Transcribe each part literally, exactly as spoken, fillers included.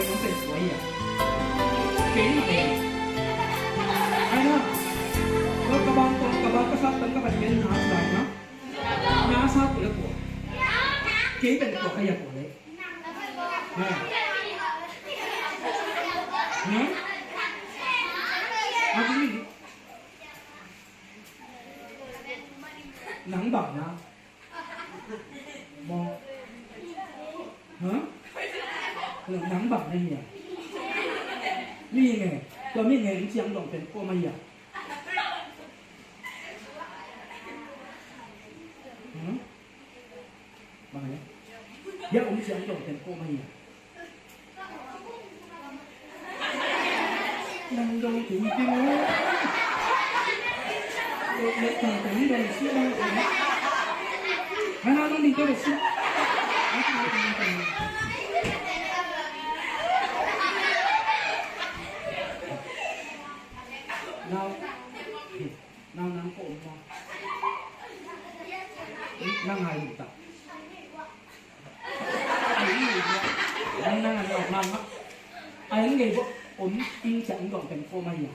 Kong pen kua hi a? Kei hi kei. Ai na. Ka, ka bang tong, ka bang ka sa tang ka khat ken na sa na. Na sa kua le kua? Kei pen kua hi a kua le? Ha? Ha? A bang hi. Nang bang na. Maw. Ha? Nang bang na hi a? Mi nge. Tua mi nge in ciang dong pen kua mah hi a? Ha? Bang a le? Hia om ciang dong pen kua mah hi a? Nang dong tingting. Lek lek tang tang dong si bang. Hana dong ding dong si. Now. Nang nang ko om maw? Nang hai ta. Nang nang nang nang. Ai nang ngei bo om ing cha ing dong pen ko mah hi a.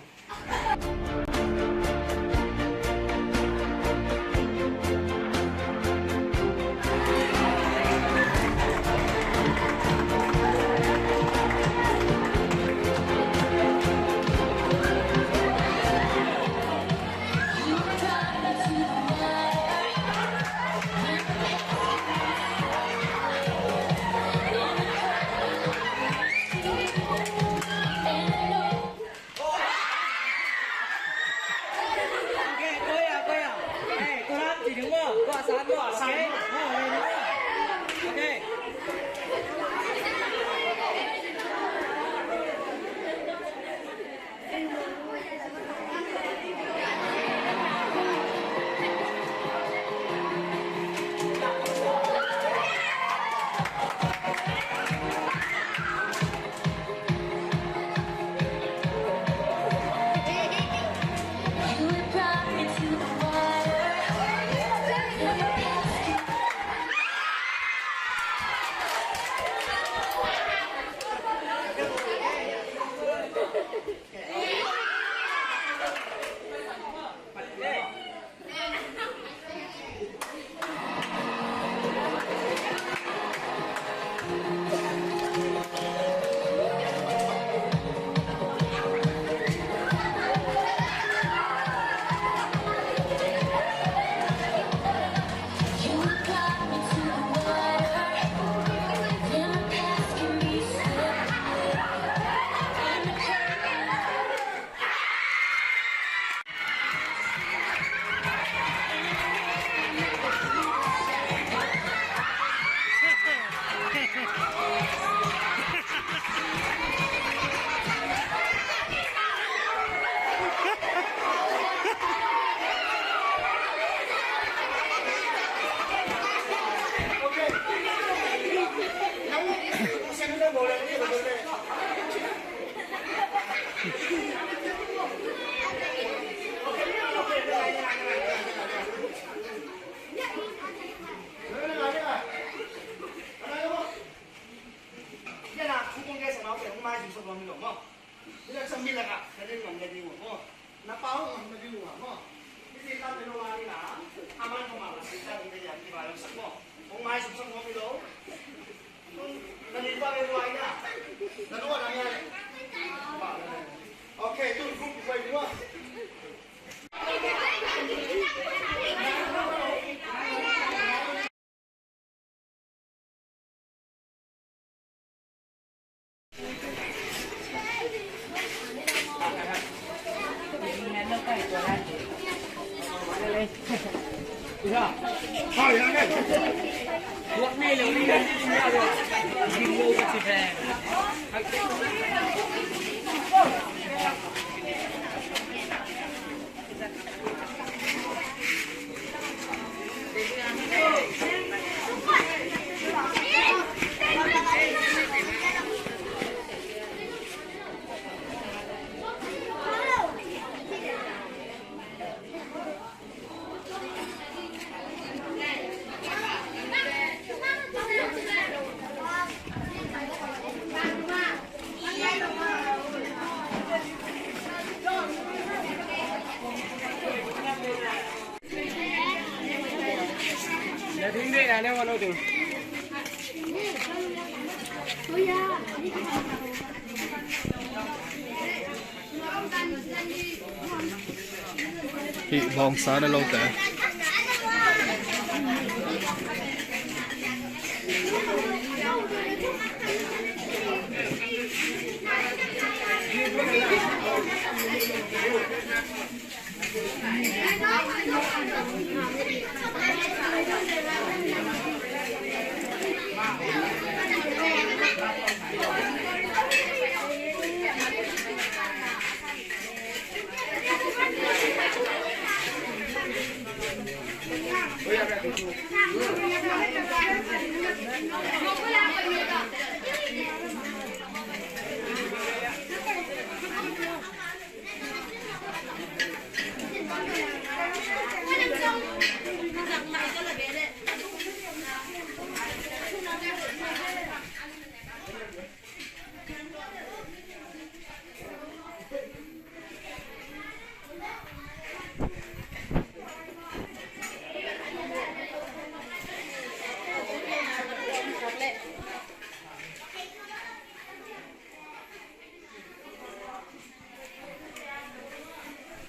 Hih bawngsa na lote.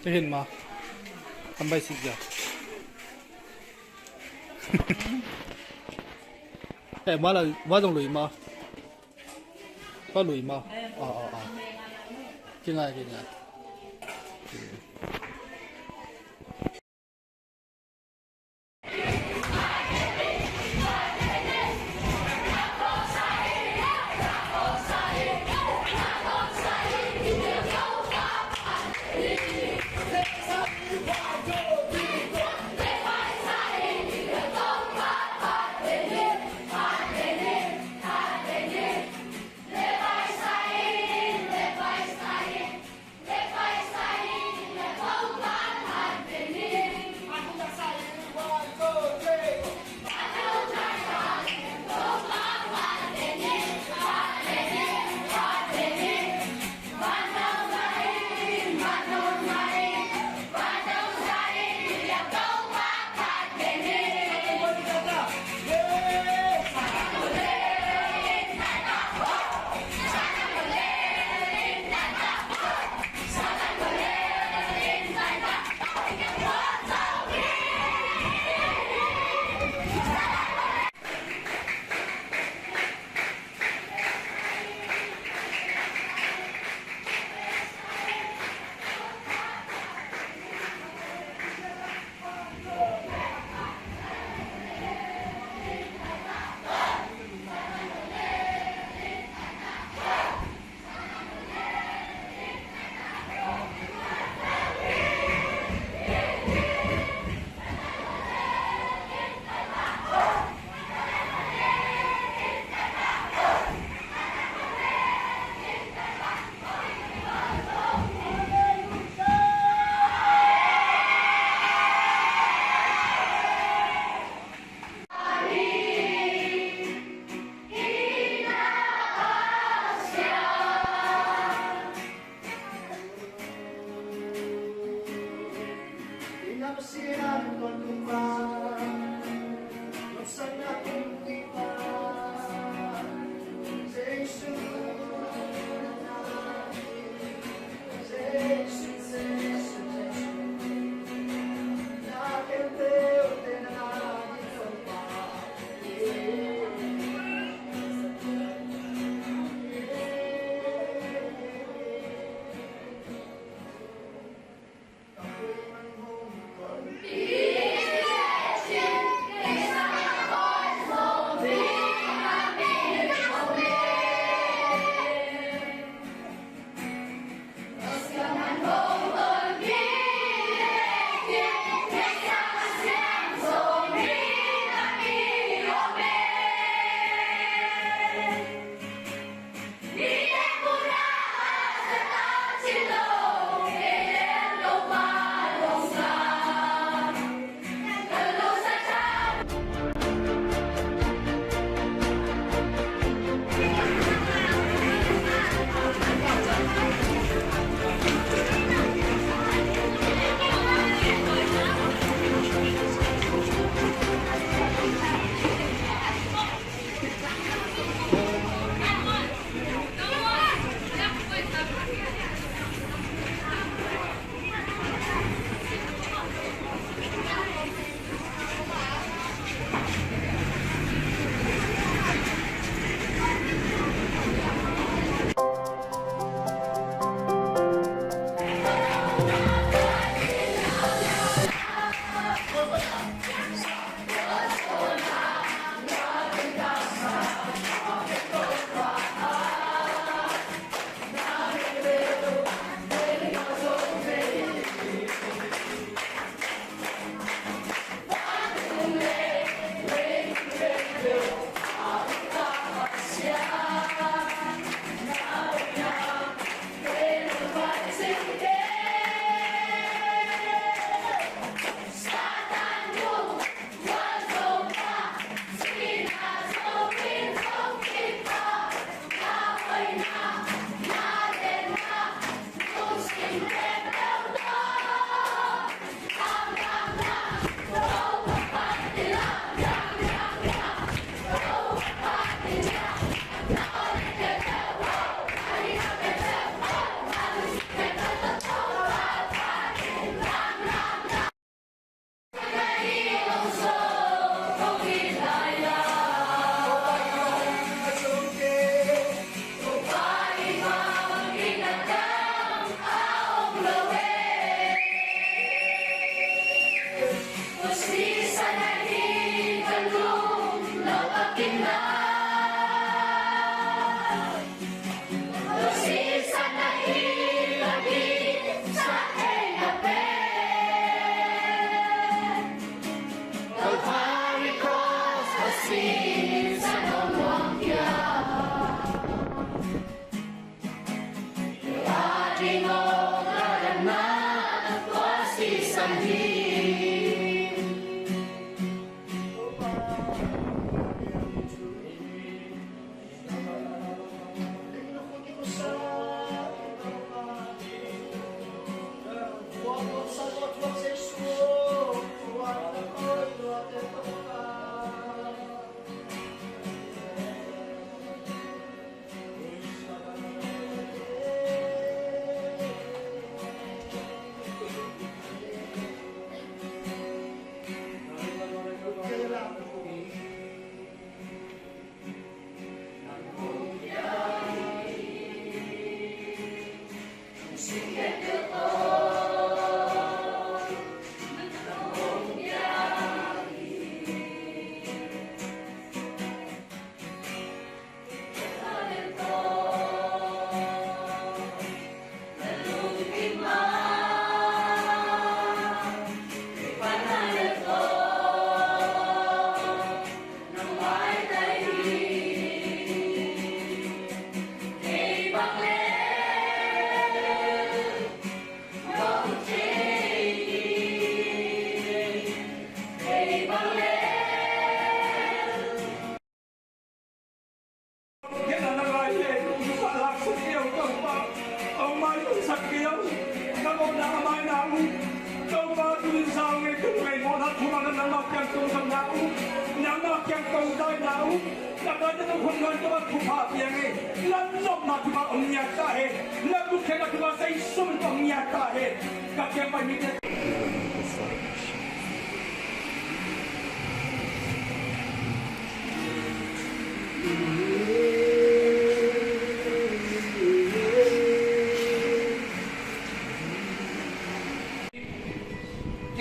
Te hin ma. Kan bai sik ja. Eh, ma la, ma dong lui ma. Pa lui ma. Ah, ah, ah. Kingai, kingai.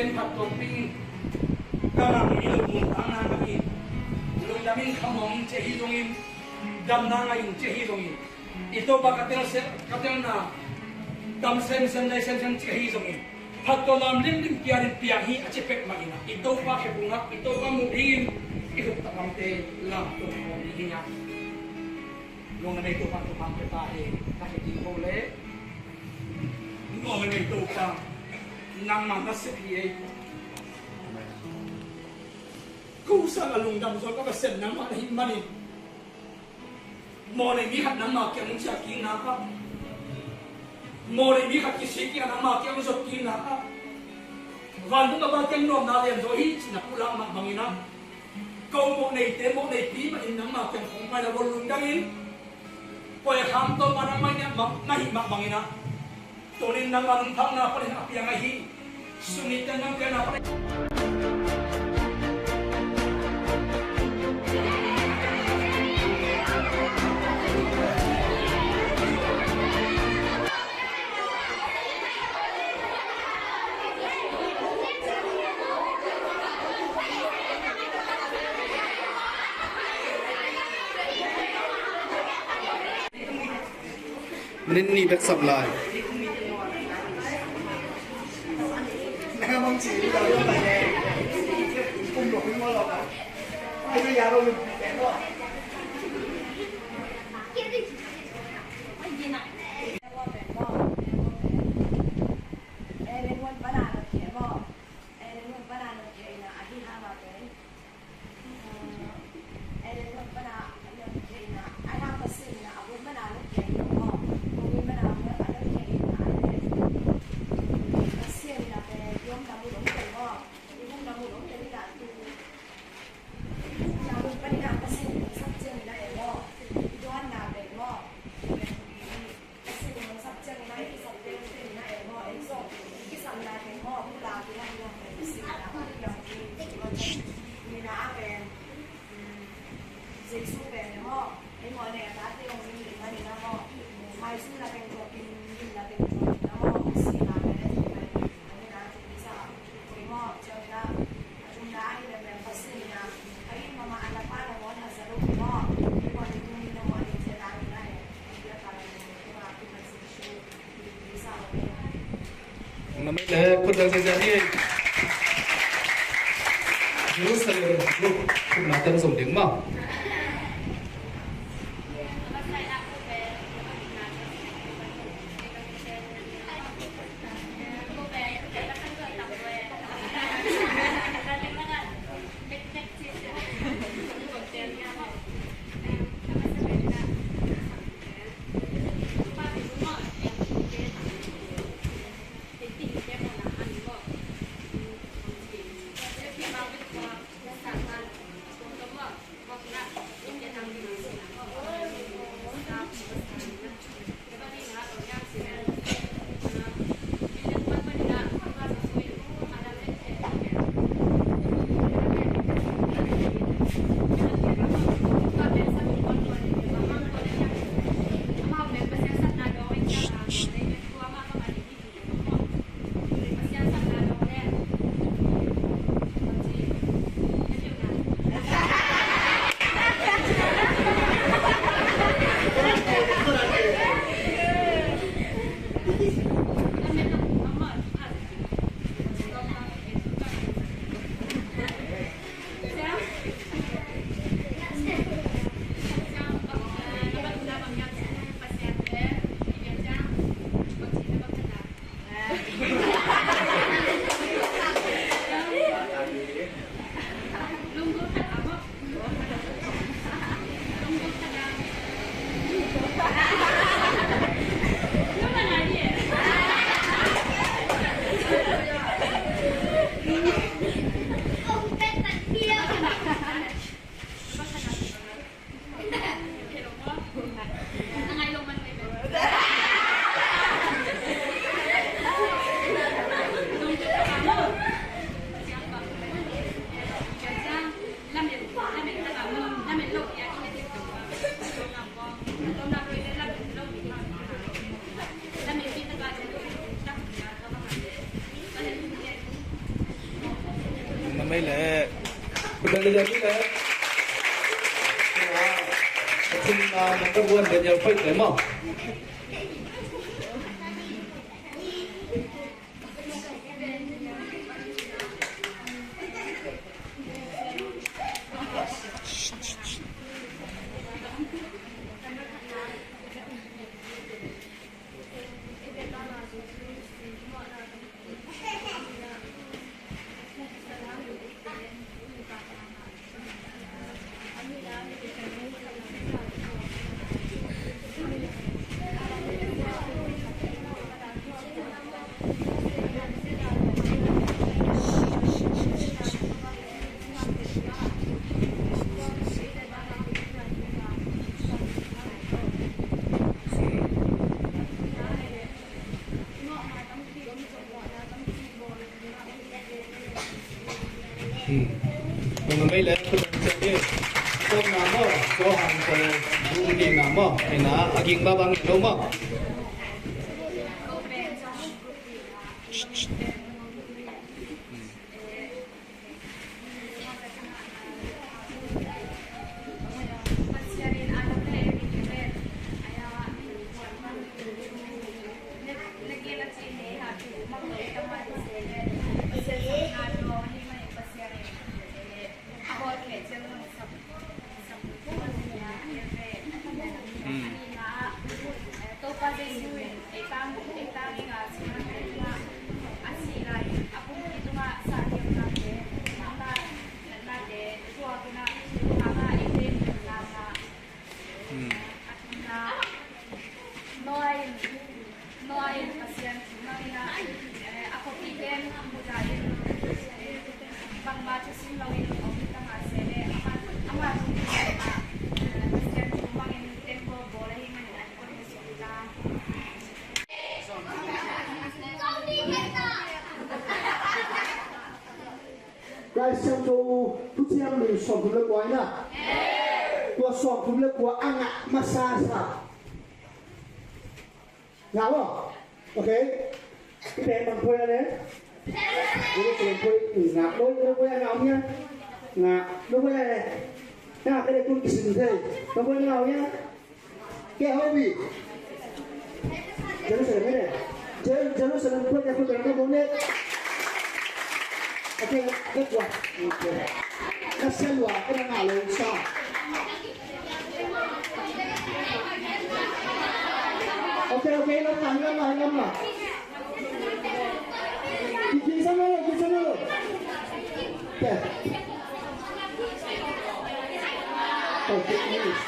Ken phat tuanpih in, ka ngah mi lo mun tang na ngah in, lungdam in, khamawng in ci ahi zongin, damna ngah in ci ahi zongin, i Topa ka tel se, ka telna dam semsem, nai semsem ci ahi zongin, phattuamna limlim pianin piang hi a ci pek mah in ah, i Topa khe kungah, i Topa muh dingin i huktak lamte lamto khawm ding hi ah. Lungdam ei Topa, Topa pia ta hi, na khe ding ko le. Nuam ei Topa, nangmah na sep hi ei. Ko sang a lungdam zo ka Pasian nangmah na hi manin. Mawhnei mi khat nangma kiang hong ciah kikna ah, mawhnei mi khat kisik kik a nangma kiang hong zot kikna ah, vantung a Pa kiang nuamna lian zaw hi cih na pulak mah bangin ah, ko mawhneite mawhneipi mah in nangma kiang hong paina bol lungdam in, koi a kham tawh mah nangmah in ah mah, na hih mah bangin ah, Tuni in nangma nuntakna panin a piang ahi suni ten nang pianna panin. Minute nih bek sam lai. Jesu pen maw, ei maw, nei a tate hong lim lim a ni na maw, maizum na teng tua kim lim na teng tua ni na maw, si na pen a ni na, a ni na teng ni sa, ei maw, ciang ni na, a tum na a hi lem lem Pasian ni na, a hi mama a na pa na maw na za lo ni maw, ei maw, ni tum ni na maw, ni cia na ni na he, ni cia ta ni na maw, ni cia na ni na. Namai le khut dang ziazia hi. Jerusalem group khut na tem zong ding maw. Mei le. Daniel le. Daniel le. Daniel Pai le maw. Hmm. Tua mei le, tua mei le. Tua na maw, tua hang tua le, tua ni na maw, ina, a ging ba bang lo maw. Hmm. Noah in, Noah in Pasian thu mangin ah, eh, a khuapi pen buza in, eh, bangmah thusim loin om hi ta mah se leh, amah, amah thu mangin ah, eh, Pasian thu mangin tembaw bawl ahih manin an kua in a suk ta. Lai Siangtho Thuciam Lui sawmthum le kua in ah. Tua sawmthum le kua a ngah masa sa. Ngah maw? Ok. Kite bang poi a le. Bang poi ngah. Lo, lo poi a ngah om hiam? Ngah. Lo poi a le. Ngah kei le kun kisin thei. Lo poi a ngah om hiam? Kei hau bi. Jerusalem ne. Jer-, Jerusalem poi a kun tera ka bo ne. Ok, ka tua. Ok. Ka sia lua, ka na ngah lo sa. Ok, ok, lam na, lam na, lam na. Ki, ki sa na lo, ki sa na lo. Ok. Ok, please.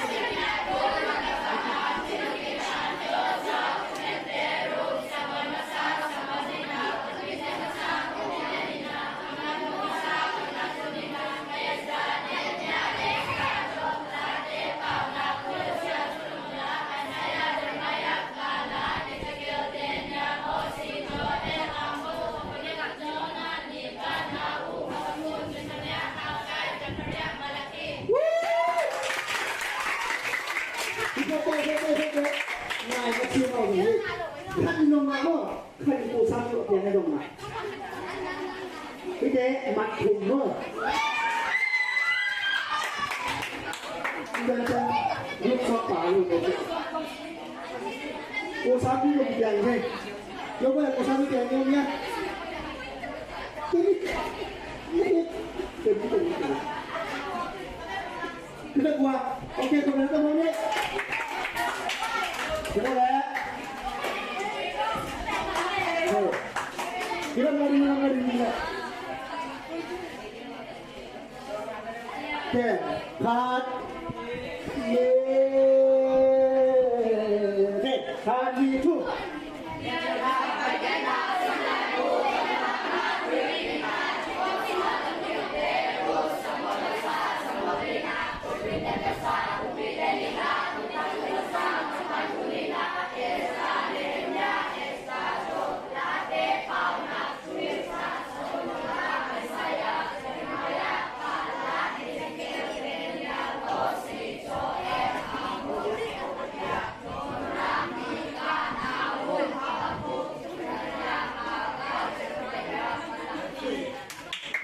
Ngai ka ci mau ni. Kan nong ma mo. Khan ko sam ko pian na dong na. Ite mat thum mo. Ite chan lut so pa lu ko. Ko sam ko pian ne. Lo ko ko sam ko pian ne nya. Kita kuat. Oke, kau nak tahu ni? Kita boleh. Ayo. Kita lari, lari, lari. Oke, cut. Yeay. Oke, cut, itu.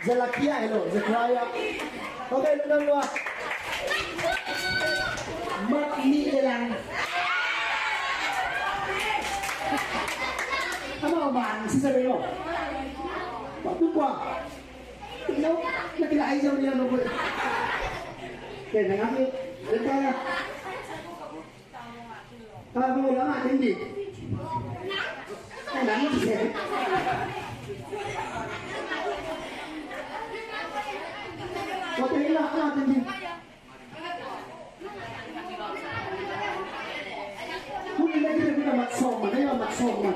Zelakia, hello, Zechariah. Okay, lungdam lua. Mat nih le lang. Amau man sisa dei lo. Mat nih kua. Lo, na kila ai jam dia lo. Okay, na ngam ni. Zechariah. Ka bu la ma tin di. Ka nang ma tin. Ko te la ma tin di. Kun le ki te kun mat sawm man, ai mat sawm man.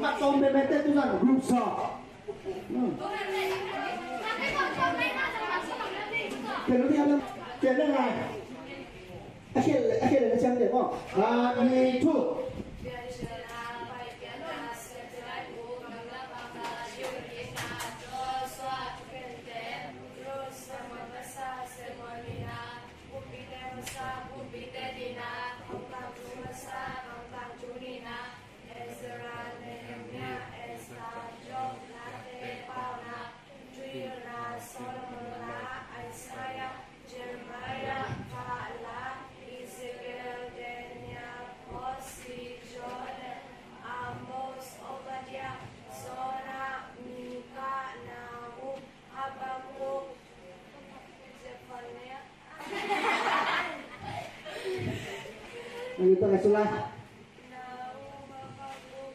Mat sawm be be te tu zan group sa. Hmm. Ke lo dia lo. Ke lo ngai. A khel, a khel na ciang deuh maw. Khat, nih, thum. Ezra, Nehemiah, Esther, Job, Late, Paunak, Juh, Solomon, Isaiah, Jeremiah, Kala, Ezekiel, Daniel, Hosea, Joel, Amos, Obadiah, Jonah, Micah, Nahum, Habakkuk, Zephaniah. Lagi tu kasih lah. Nahum, Habakkuk,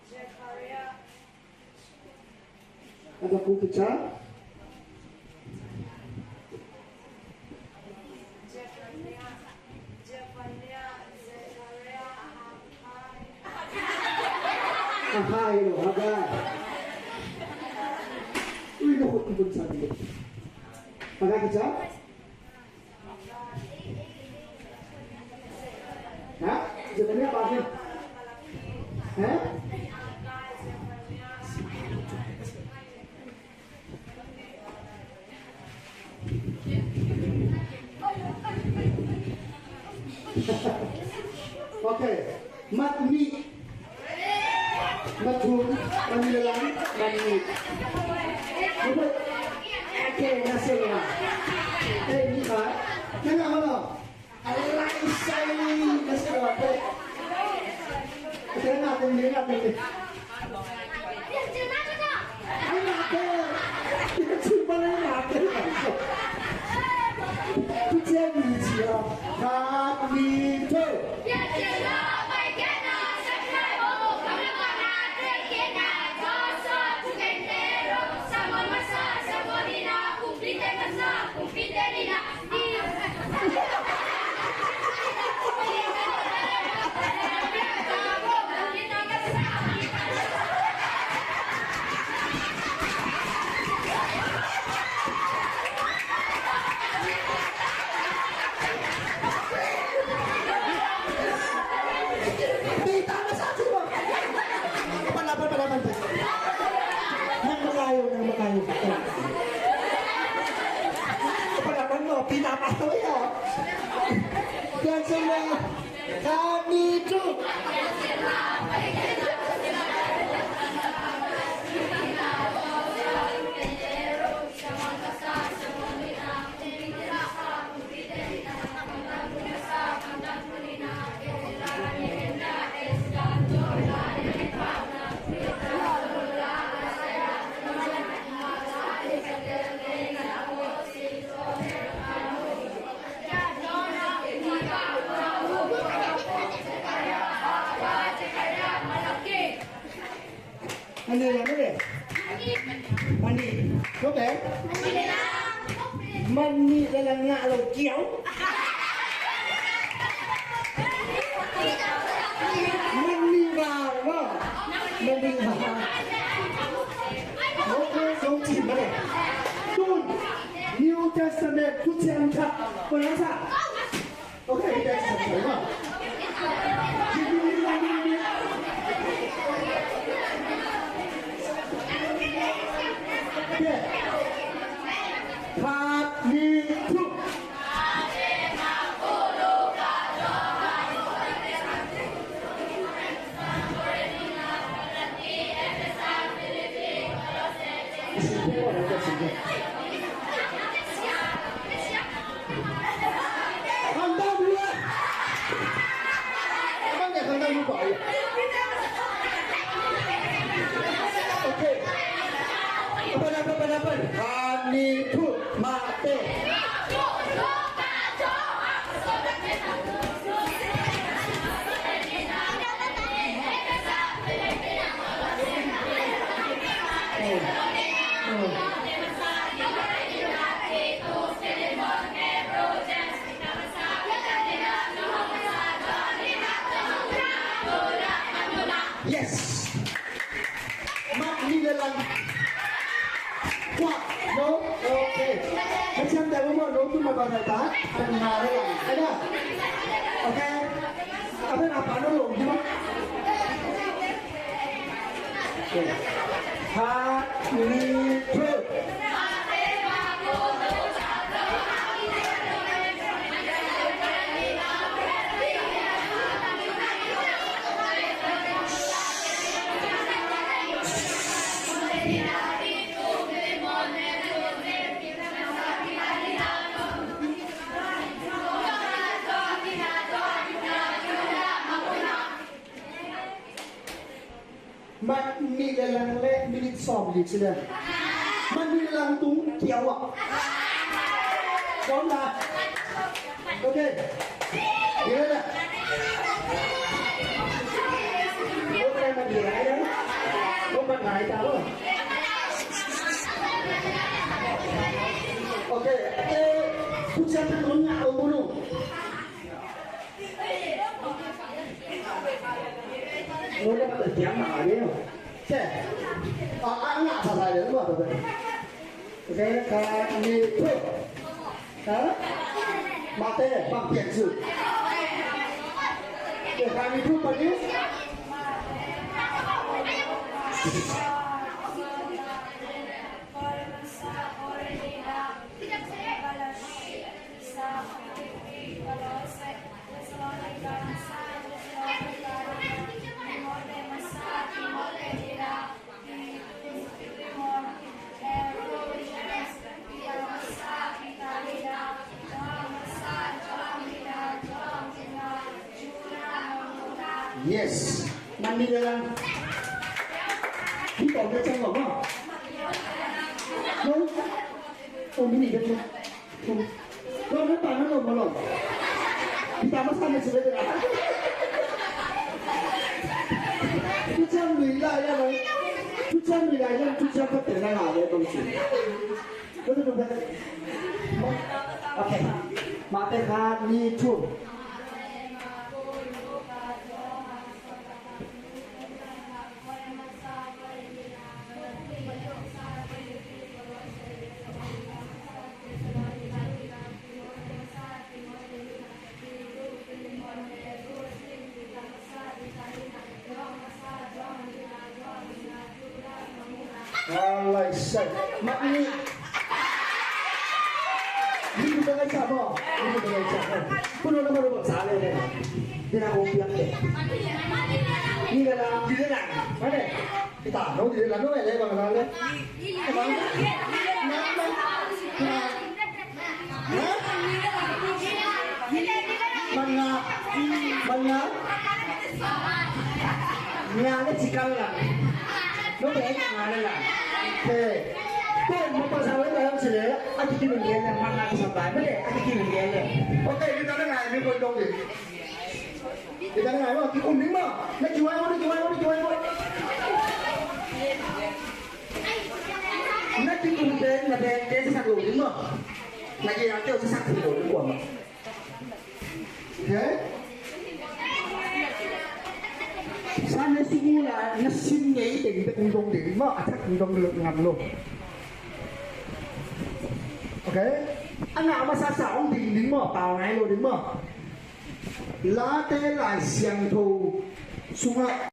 Zechariah. Ada ku pecah. Zechariah, Zechariah, Haggai. Haggai lo, Haggai. Ui, no, kau pun sabi. Haggai pecah. Ha? Zechariah apa ni? Ha? Okay. Mat nih. Mat thum, mat nih le lang, mat nih. Mat nih. Okay, na sia lua. Eh, ni ba? Na ngah ma lo. Alai sai, na sia lua. Okay, na ngah, na ngah, na ngah. Ai, na ngah. Na ngah, na ngah. Tu sia ni sia. Khat, nih, thum. Pita na sa cuma. Apa, apa, apa, apa? Nang makayo, nang makayo. Apa, apa, no? Pita pa to ya. Diyan sa mga kami tu. Mani, mani. Mani. Mani. Mani le lang ngah lo kiau. Mani ba, ba. Mani ba. Mani ba. Tun. New Testament, tu ciang tak. Pernah sa. Okay, that's okay. Okay. Khat, nih, thum. Khangdang ding ah. Abang dia khangdang lupa. Okay. Apa, apa, apa, apa? Kani tu mate. Yes. Mat nih le lang. Kuak. No? Okay. Hei, siam deuh maw, no, tu ma ba dai ta. Pen nga le lang. Ada. Okay. Apa nak apa no lo? Okay. Ha, ni, tu. Mat nih le lang le minit sawm li ci le. Mat nih le lang tung kiau ah. Sawm la. Okay. Ni le la. Okay, mat nih le lang. Okay, mat nih le lang. Okay. Eh, tu siapa tu nak? Oh, bunuh. Nuna ka tiang ma ni. Che. A, a, nga sa sa le ma ba. Ka, ka ni tu. Ha? Mate, bang pian su. Ka ni tu pa ni. Yes. Mat nih le lang. Hih tawh ka ciang lo maw? No? Oh, mi nih ka ciang. Lo na pa na lo maw lo? Hih tawh masa na sila ka. Tu ciang lui lai ya lo. Tu ciang lui lai ya. Tu ciang ka te na la ya lo si. Lo tu tu ka. Okay. Mate khat, nih, thum. Alai sai. Mat nih. Ni ku tengah cakap. Ni ku tengah cakap. Ku nak nama nama sale deh. Dia nak kopi apa? Ni dalam, ni dalam. Mana? Kita tahu ni dalam mana, bang, dalam. Bang. Mana? Manga. Manga. Nga le cikal la. No be nga le la. Te. Ko mo pa sa le la sile. A ki ki le le manga sa ba le. A ki ki le le. Okay, kita na nga ni ko dong de. Kita na nga ki kum ni ma. Na ki wa ni ki wa ni ki wa. Na ki kum de na de de sa lo ni ma. Na ki ya te sa sa lo ni ma. Okay? Sunday school ah, na sim ngei teng te kong dong ding maw, a thak kong dong lo ngam lo. Okay? A ngah masa sa ong ding ding maw, pau ngai lo ding maw. Late Lai Siangtho sungah.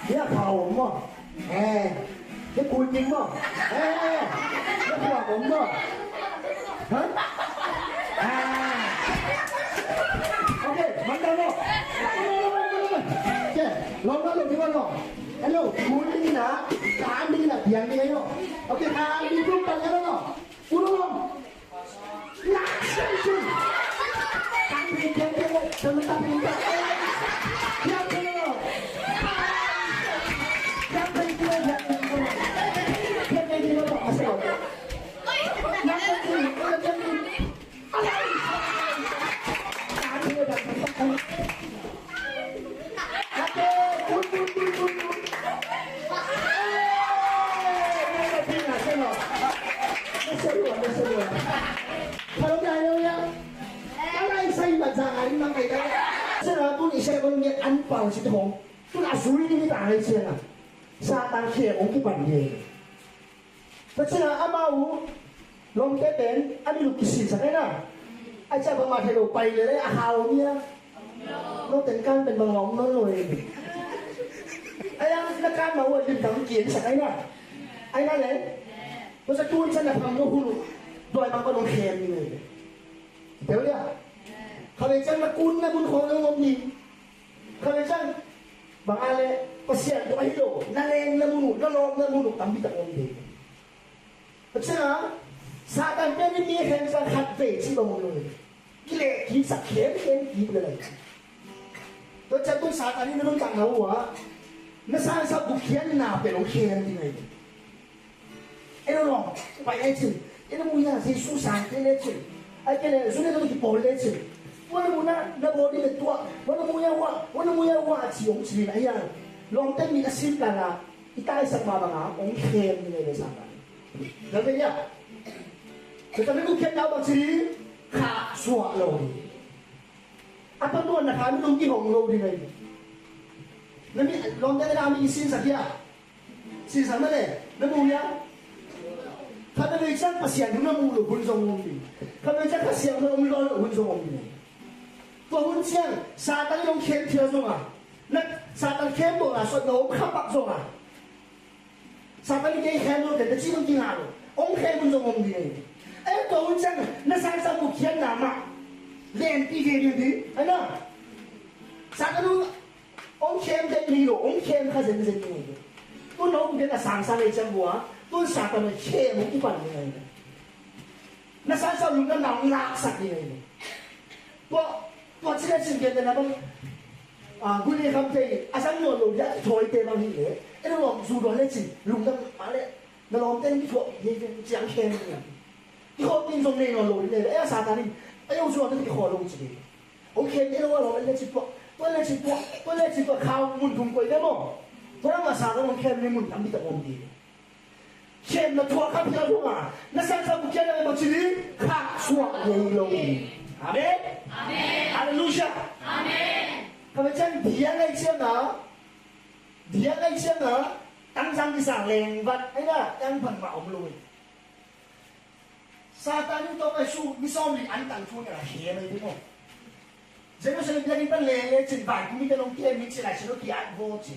Bia khau om maw? Eh. Bia kul ding maw? Eh. Bia khua om maw? Ha? Ah. Ok, man ta maw? Ok, lawm na lo ding maw lo? Hello, kul ding na, kan ding na, piang ding ayo. Ok, kan ding tu pan ya lo. Kul lo. Satan khe ong kipan ding. Tua ciangin amau lawmte pen a miluk kisinsak ahi na. A ciah bangmah thei lo pai lel a, a khau om hia? Note in kan pen bangmah om nawn lo hi. A yang na kan mah uh a limtang kiensak ahi na. Ahi na le. Tua ciang tun ciang na pham lo hun uh. Dawi mang pan hong khem ding ahi. Tel dia. Kha vei ciang na kun na mun khawng hong om ding. Kha vei ciang bang a le Pasian tawh ahi lo, na leng na mun uh, na lawm na mun uh tampi tak om ding. Tua ciang a, Satan pen in mi khensat khat vei cih bang om lo. Kileh kiksak khemkhem kik lel ahi. Tua ciang tun Satan in na nuntakna uh ah na sansa gupkhiatna pen hong khem ding ahi. Ei lo lawm, pai lecin. Ei na mu hia, Jesu sang kei lecin. Ahih kei leh zu ne tawh kipawl lecin. Tua na mu na, na bawl ding pen tua. Tua na mu hia ua, tua na mu hia ua, a ci hong ci in a hiang. Lawmte mit a sim dan a i taisak mah bang a hong khem ding ahi ve Satan. Na ve hia? Satan na gupkhiatna uh bang ci ding? Khahsuah lo ding. A tawh nuan na kha minung kihong lo ding ahi. Na mi lawmte na mi i sinsak hia? Sinsang na le, na mu hia? Khat na vei ciang Pasian hun na mu lo hun zong om ding. Khat vei ciang Kha Siangtho na om lo hun zong om ding. Tua hun ciang Satan in hong khem thial zong a, na Satan khem bawl a sawt na om kha pak zong a, Satan in kei khem lo te, te ci bang kingah lo. Hong khem hun zong om ding. Eh, tua hun ciang na sansa gupkhiatna mah lenpi ve ding ding. Ai na. Satan in hong khem zenzen lo, hong khem kha zenzen lo. Tun hong gen a sangsa lei ciang bua, tun Satan a khem hong kipan ding ahi. Na sansa lungdam na hong laksak ding ahi. Tua, tua ci le cin gen na bang, ah, guli kham thei, a sang nuam lo dia, thawite bang hi le. E na lawm zu dua le cin, lungdam ma le, na lawmte ni thua, ye ciang khem ding. Kikhawh ding zong nei nawn lo ding le, ei a Satan in, ei hong zuan ding kikhawh lo ci ding. Hong khem ding lo a lo, ei le ci tuah, tua le ci tuah, tua le ci tuah, khau mun thum koih ding maw. Tua nang a Satan hong khem ding mun tampi tak om ding. Khem na thuak kha phial hong a, na sansa gupkhiatna bang ci ding, khahsuah ngei lo ding. Amen. Amen. Halleluiah. Amen. Kha ve ciang dia ngai ciang a, dia ngai ciang a, tangzang kisa leng vat, ei na, tang pan ma om lo. Satan in tawh pai su ni sawm li an tang thu ngen a khem ahi ding aw. Jerusalem biakinn pan lele cin vantung mite nong kem ni ci lai sin lo ki at vo cin.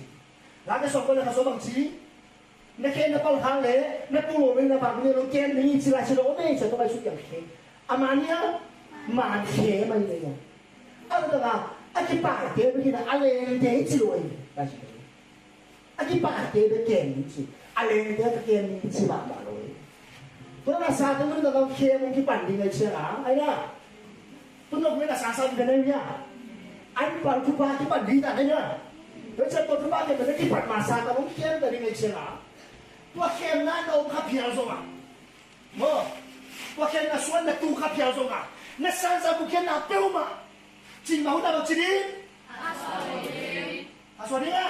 Late sawm ko le kha sawm bang ci. Na khem na pal khang le na pu lo meng na vantung mite nong kem ni ci lai sin lo om ei cin tawh pai su kiang khem. A man nia man khem ahi ding aw. A tawh a kipaite bekin a lengte ci lo ahi. Lai sin lo. A kipaite bek kem ni ci, a lengte bek kem ni ci mahmah lo hi. Tua na Satan mun ka kam kem hong kipan ding ahi ciang a, ai na. Tun lo na Satan ka nei nia. An pal thupha kipan ding ta nei nia. Tua ciang tua thupha kem na kipan ma Satan hong kem ta ding ahi ciang a. Tua kem na na om kha phial zong a. Maw. Tua kem na suan na tu kha phial zong a. Na sansa bu kem na peuhmah. Cin ma hun na lo ci ding. Kha suah ding a?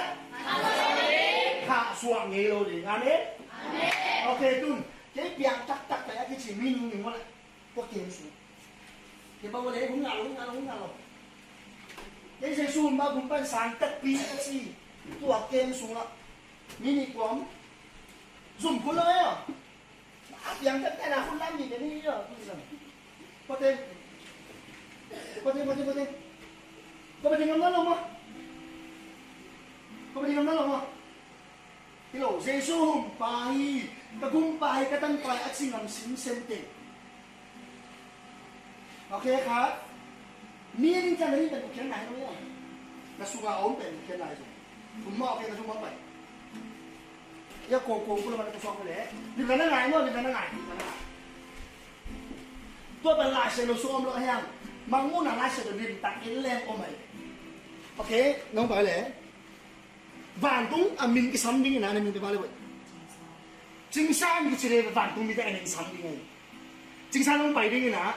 Kha suah ngei lo ding. Amen? Amen. Ok, tun. Kei piang taktak pai a kici mi nung ning mawh la. Tua kem sung. Kei bang mawh le, hun ngah lo, hun ngah lo, hun ngah lo. Kei Jesu hun bang hun pan sang takpi a ci. Tua kem sung la. Mi nih kuam. Zum kun lo e. A piang taktak na hun lam mi te ni lo. Kun lo. Pate. Pate, pate, pate. Ko pate ngam na lo maw? Ko pate ngam na lo maw? Hi lo, Jesu hum pa hi, ka gum pa hi, ka tan pa hi, a ci ngam sinsen teng. Ok, khat. Mi ning ciang na hi pen ka kiang nai lo ya. Na sunga om pen ka kiang nai zo. Hum ma ok, na sung ma pai. Ya ko ko ko lo ma na ko song le. Lim na ngai mo, lim na ngai, lim na ngai. Tua pan Lai Siangtho sung om lo hiam? Mangmuhna Lai Siangtho limtak in leng om ai. Ok, nong pai le. Vantung a min kisam ding ina, na min pia le. Cingsan kici le vantung mite a min sam ding ai. Cingsan nong pai ding ina,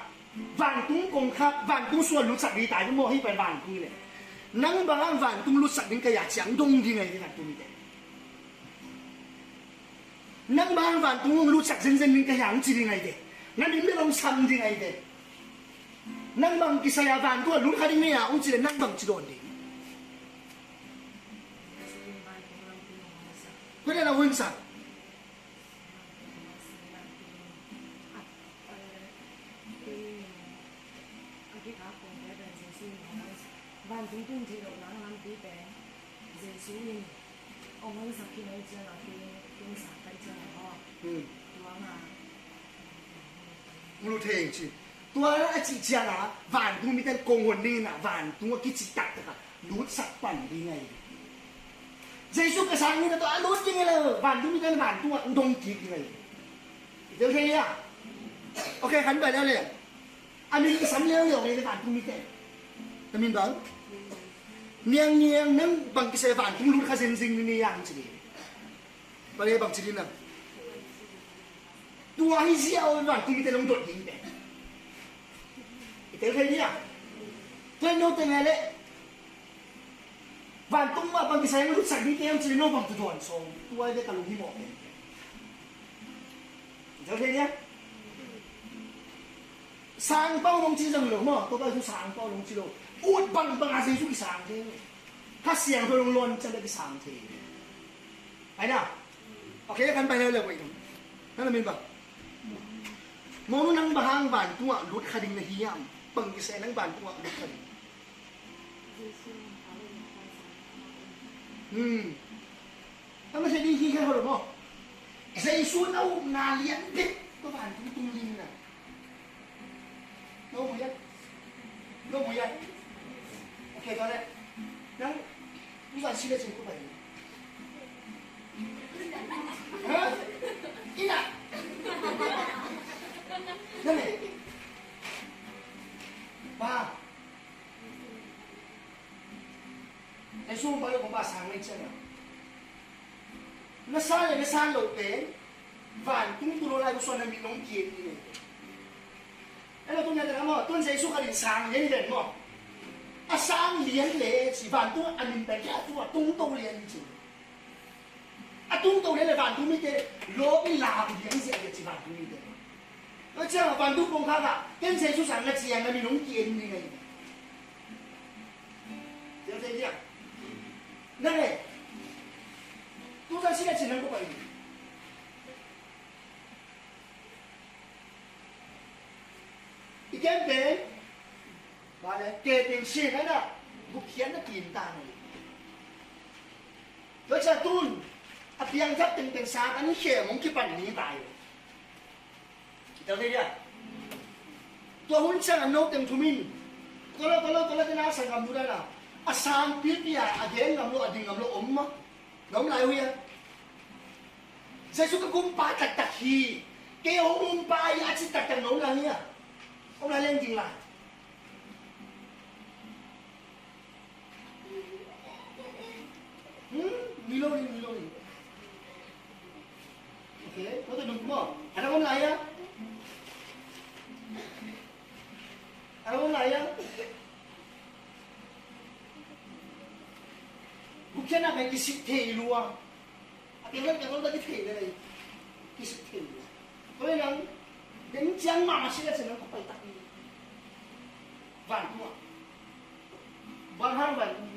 vantung kongkhak, vantung suan lutsak ding tai maw, hi pai vantung le. Nang bang vantung lutsak ding ka ya ciang dong ding ai vantung mite. Nang bang vantung hong lutsak zenzen ding ka hiang ci ding ai te. Nang ding bel hong sam ding ai te. Nang bang kisai a vantung a lut kha ding nei a hong ci le nang bang ci dawn ding. Koi na hong sam. Vantung tun theih loh nang lampi pen Jesu in hong honsak khin ahih ciangin a kin, kin sak ka hih ciangin aw. Hmm. Tua nga. Mu lu thei ci. Tua a cih ciangin vantung mite kong hon ding in a vantung a kici taktak a lutsak pan ding ahi. Jesu ka sang ni na tua a lut ding ahi lo vantung mite vantung a dong kik ding ahi. I tel thei a. Ok, khan bai leu le. A min kisam leuleu ngei le vantung mite. Na min bang? Niang niang nang bang kisai vantung lut kha zingzing ni niang ci ding. Bang e bang ci ding nang. Tua hi zia o vantung mite long dot ding te. I tel thei dia. Tua no te ngei le. Vantung mah bang kisai nang lutsak ding te ang ci ding no bang tu duan song. Tua hi le ka lunghimawh te. Tel thei dia. Sangpau nong ci zong lo maw, tua pai su sangpau nong ci lo. Ut bangbang a Jesu kisang thei. Kha Siangtho nong lon ciang le kisang thei. Ai na. Ok, kan pai leuleu pai dong. Nang na min bang. Monu nang bang hang vantung ah lut kha ding na hiam. Bang kisai nang vantung ah lut kha ding. Hmm. Tama sa di hi kha holo mo. Jesu na upna lian bek tua vantung tung ling na. No mu ya. No mu ya. Ok, tua le. Nang tu zan si le cin ko pai. Ha? Ina. Nang le. Ba. Jesu hong pai lo kong pa sang leng ciang a. Na sang le na sang lo pen vantung tu lo lai ko suan na mit nong kien ni. Elo tun na te na maw, tun Jesu ka ding sang lian lian maw. A sang lian le ci vantung a min pen kia tu a tung to lian ci. A tung to le le vantung mite lawp in lam diang ziahziah ci vantung mite. Tua ciang a vantung kongkhak ah ken Jesu sang na ciang na min hong kien ding ahi. Ciang ciang ciang. Na le. Tu zan si na cin nang ko pai. Ken pen, vale, ke teng sin a na, gupkhiatna kim ta na hi. Tua ciang tun a piangthak tengteng Satan in khem hong kipan ni ta hi. Tel thei dia. Tua hun ciang a no teng thum in, tua lo, tua lo, tua lo, tena sanggam nu dana a sangpipi a, a gen ngam lo, a ding ngam lo om mah. Na om lai uh hia? Jesu ka gumpa taktak hi, kei hong gumpa hi a ci taktak na om lai hia? Om lai leng ding lai. Hmm? Ni lo ni, ni lo ni. Okay, tua teng nung maw. A dang om lai hia? A dang om lai hia? Gupkhiatna pen kisik thei lua. A teng lam teng lam ta kithei le lei. Kisik thei lua. Tua hi nang, den ciang mahmah si le cin nang ka pai tak ni. Vantung ah. Bang hang vantung.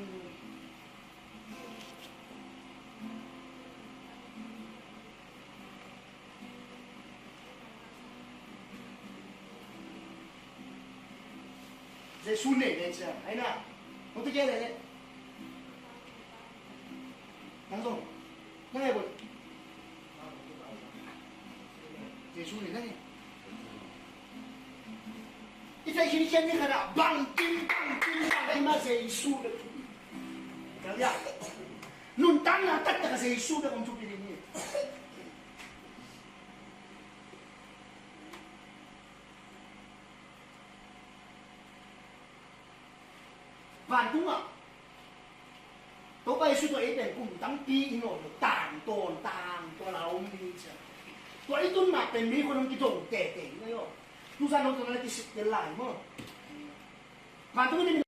Jesu nei nei cia, ai na. Hong te kia nei nei. Nang zong. Nang ai boi. Jesu nei nei. I fei khin khin ni khat ah bangkim, bangkim, bangkim a Jesu bek. Kal ya. Nuntakna taktak a Jesu bek hong thupi ding hi. Vantungah Topa Jesu tawh ei pen kum tampi i nawt lo, tangtawn tangtawn a om ding cia. Tua i tun mah pen mi khun hong kidong tete hi ngai aw. Tuzan hong tun a kisik tel lai maw. Vantung in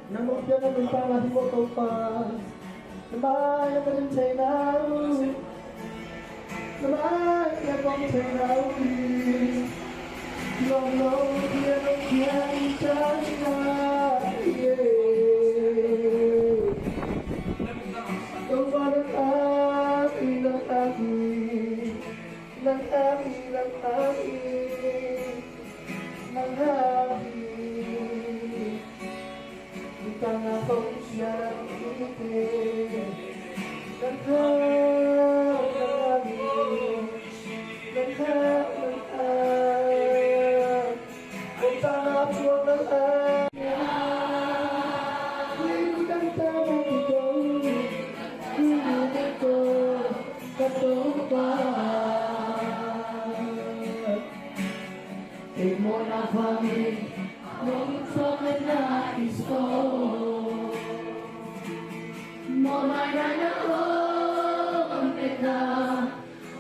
Na mawh piak na nuntakna hi maw Topa. Na mai a ka din thei na uh. Na mai a kong thei na uh hi. Lawm lo hi a nong piak in tan na, yeah. Topa nang a hi, nang a hi. Nang a hi, nang a hi, nang a hi. Nang a kong sia nang hi te. Nang a, nang a hi. Nang a, nang a.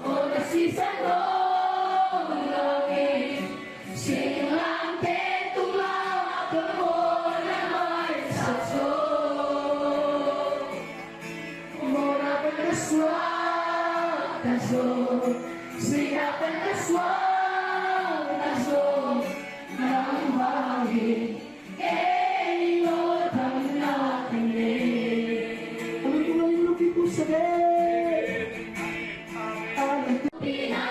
Ona sisan hong langin, singlamteh tung lam ah ka mawhna maisak zo. Mawhna pen ka suakta zo, sihna pen ka suakta zo, nangmah in kei lawhtamna ka nei. Amen. Tua in lungkim pusa ve. Amen. Pina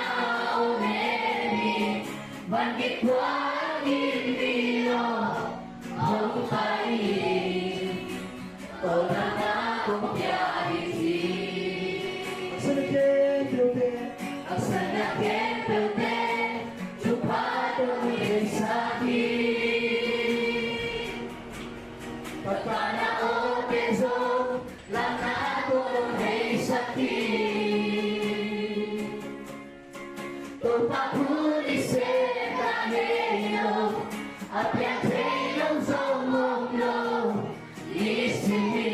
amen in, van gik thuak in mi lawm hong pai in. Tawlnga kong pia ding hi. Haksatna khempeuhte, haksatna khempeuhte, thupha tawh hong deihsak hi. Pathana awte zong, lamna tawh hong deihsak hi. Topa thu i sem ta ngei lo, a piang thei lo zong om lo, i sim hi.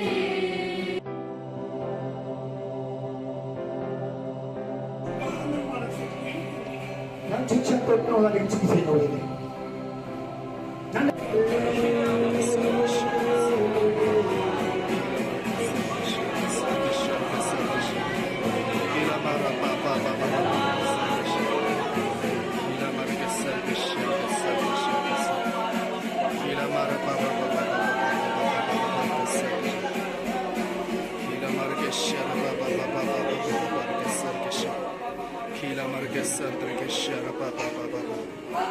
Nang cik cik pek no la ding cik cik no ini. Santre ke shara pa pa pa pa pa.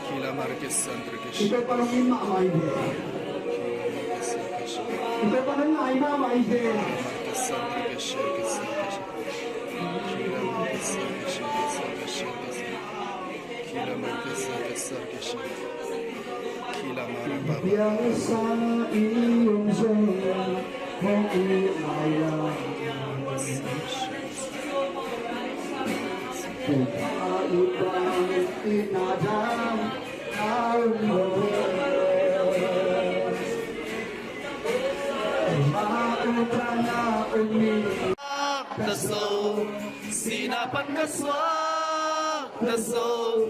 Kila mare ke santre ke shara. Ito pa nong ima mai de. Kila mare ke santre ke shara. Ito pa nong ima mai de. Kila mare ke santre ke shara ke santre ke shara. Kila mare ke santre ke shara ke santre ke shara. Kila mare pa pa. Biasa i om zong. Ka zo, sihna pan ka suak, ka zo,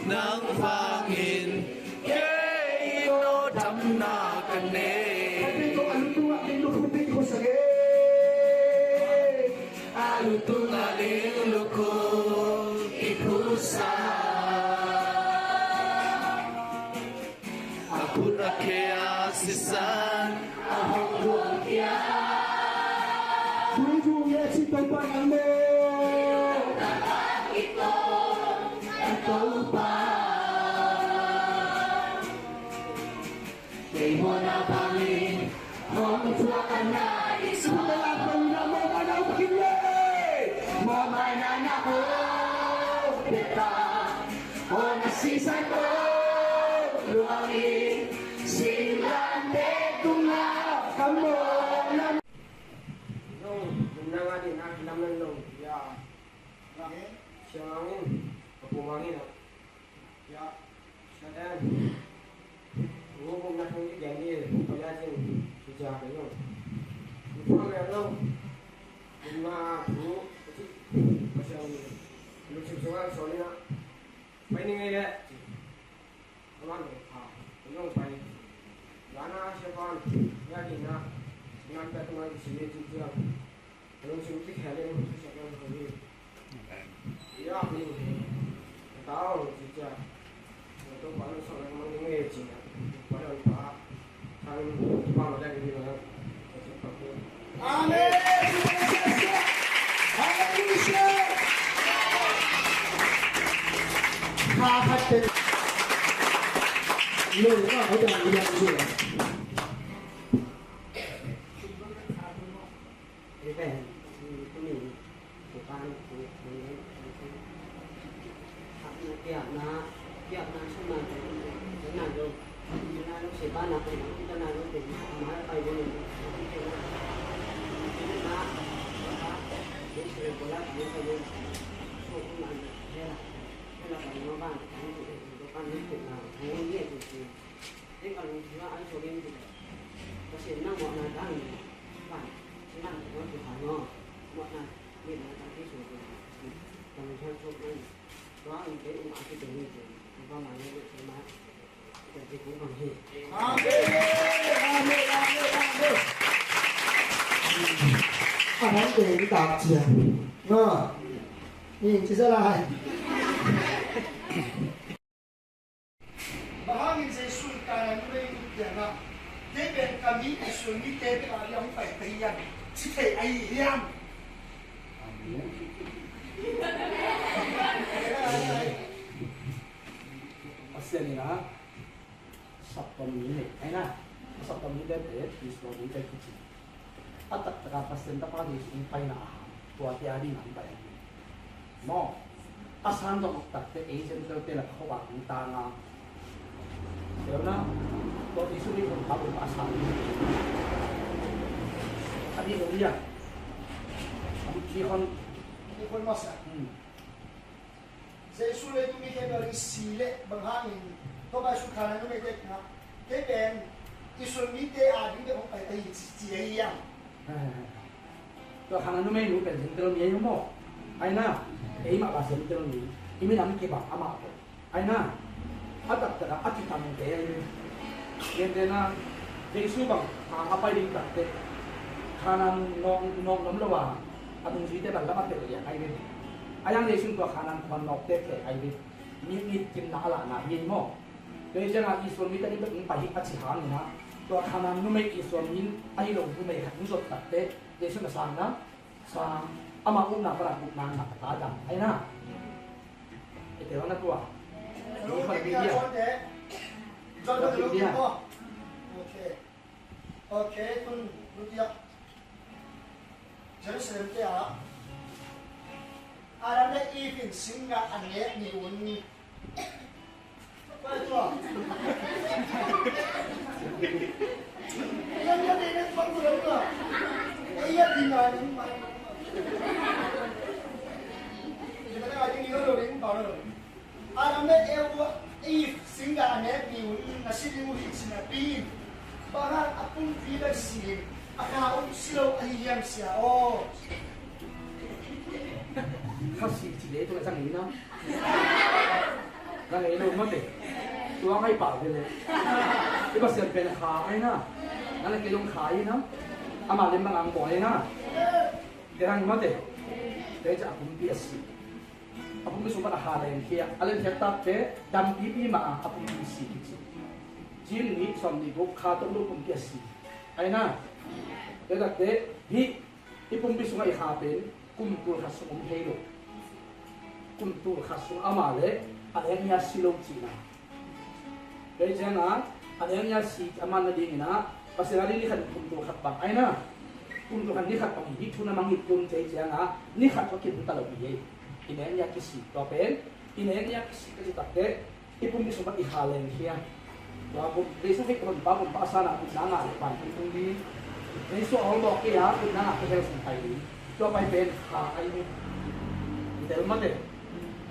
nang vangin kei no damna ka nei. A lutung a ling luku dik ko sage. A lutung a ling luku i kusa. A put a khe a sisan a hong luang kia. Tutu ye si Topa nang mo. Topa. Kei mawhna bangin hong thuak a na i sung. Mawhna bangin a mawhna na uh khin le. Mawhna na na hong pia ta. Hong a sisan hong luang i singlamteh tungah ka mawhna. Zong, nang a ding a kilam nan zong. Ya. Siang hangin, ka pum hangin a. Ya, Satan. Wu bum na thong di gen di, pa ya jin, si ja ka yong. Wu pa me lo. Bum na wu, si, pa siang ni. Lu chim sunga, so ni na. Pai ni ngai le. Awan de pa. Yong pai. Ya na, si pan. Ya di na. Nan ta tu na di si ni, si ja. Amen. Amen. Hallelujah. Pasian nang mawhna dang in, van nang mawhna dang in, mawhna nang in, tang thei suak in, tang thei suak in, tua in kei in a kite ni in, in va ma ni in, in ma, in kei kong bang hi. Amen, amen, amen, amen. A hong kei in tak cia. Nga. Ni in ci sa lai. Bang hangin Jesu in Kana numei in kiangah, kei pen ka mi Israel mite bek a ding a hong pai ta hi hiam, ci thei ahi hiam? Pasian in a saptuam mi nei ahi na, a saptuam mite pen Israel mite kici. A taktak a Pasian Tapa Jesu hong paina a hang, tuate a ding a hong pai ahi. Maw, a san zong a taktak ei Gentile te lak khop a hong tang a. Tua na, tua Jesu mi hong tang a san. A ding hong ya. A ding hong. A ding hong masa. Hmm. Jesu leitung mi khempeuh a ding si leh bang hangin Topa Jesu Kana numeite kiangah, kei pen Israel mite a ding bek hong pai ta hi ci, ci ahi hiam? Tua Kana numei nu pen Gentile mi ahi maw? Ahi na, ei mah bang Gentile mi, i minam kibang amah pen. Ahi na, a taktak a a kitamte ahi. Gentile na, Jesu bang a, a pai ding takte, Kana nawk, nawk nuam lo a, a nungzuite bang lam a tel liang ahi ve. A yang Jesu tua Kana khuan nawkte tel ahi ve. Mit, mit kimna a lahna hi maw. Tua hi ciangin Israel mite ding bek hong pai hi a ci hangin a, tua Kana numei Israel mi ahi lo numei khat hong zot takte, Jesu na sang na, sang, Ama upna pana gupna ngah a ta dam ai na. Etel na tua. Ni khon bi dia. John ka lu ki mo. Okay. Okay, tun lu ki a. Jerusalem te a Adam le Eve in singgah a nek ni un. Adam le Eve, Eve singgah a nek ni un na si ding uh hi cih napi in, bang hang a pumpi bek si in, a kha uh si lo ahi hiam sia aw? Kha si ci le tung a sang in a. Nang ei lo mate. Tua ngai pau ve le. I Pasian pen kha ai na. Nang le kei long kha ai na. Ama lem bang ang bawl ai na. Te nang mate. Te ca a pumpi a si. A pumpi sung pan a kha lengkhia. A lengkhia takte dam pipi mah a pumpi si kici. Jim nih sawm nih guk kha tawh lo pumpi a si. Ai na. Te takte hih I pumpi sungah i kha pen kum tul khat sung om thei lo. Kum tul khat sung amah le a leng i a si lo cihna. Kei ciangah a leng i a si a man nadingin ah Pasian a ding ni khat kum tul khat bang ai na. Kum tul khat ni khat bang hi thu na mang hi kum cei ciangah ni khat kha kin ta lo hi ei. I leng i a kisi tua pen i leng i a kisi ka ci takte I pumpi sung pan i kha lengkhia. Tua kum Jesu Khrih ka Honpa kum pa a sanah gupna ngah leh vantung tung ding. Jesu a hong dawk kei a gupna ngah ka hell sung pai ding. Tua pai pen kha ai hi. I tel mate.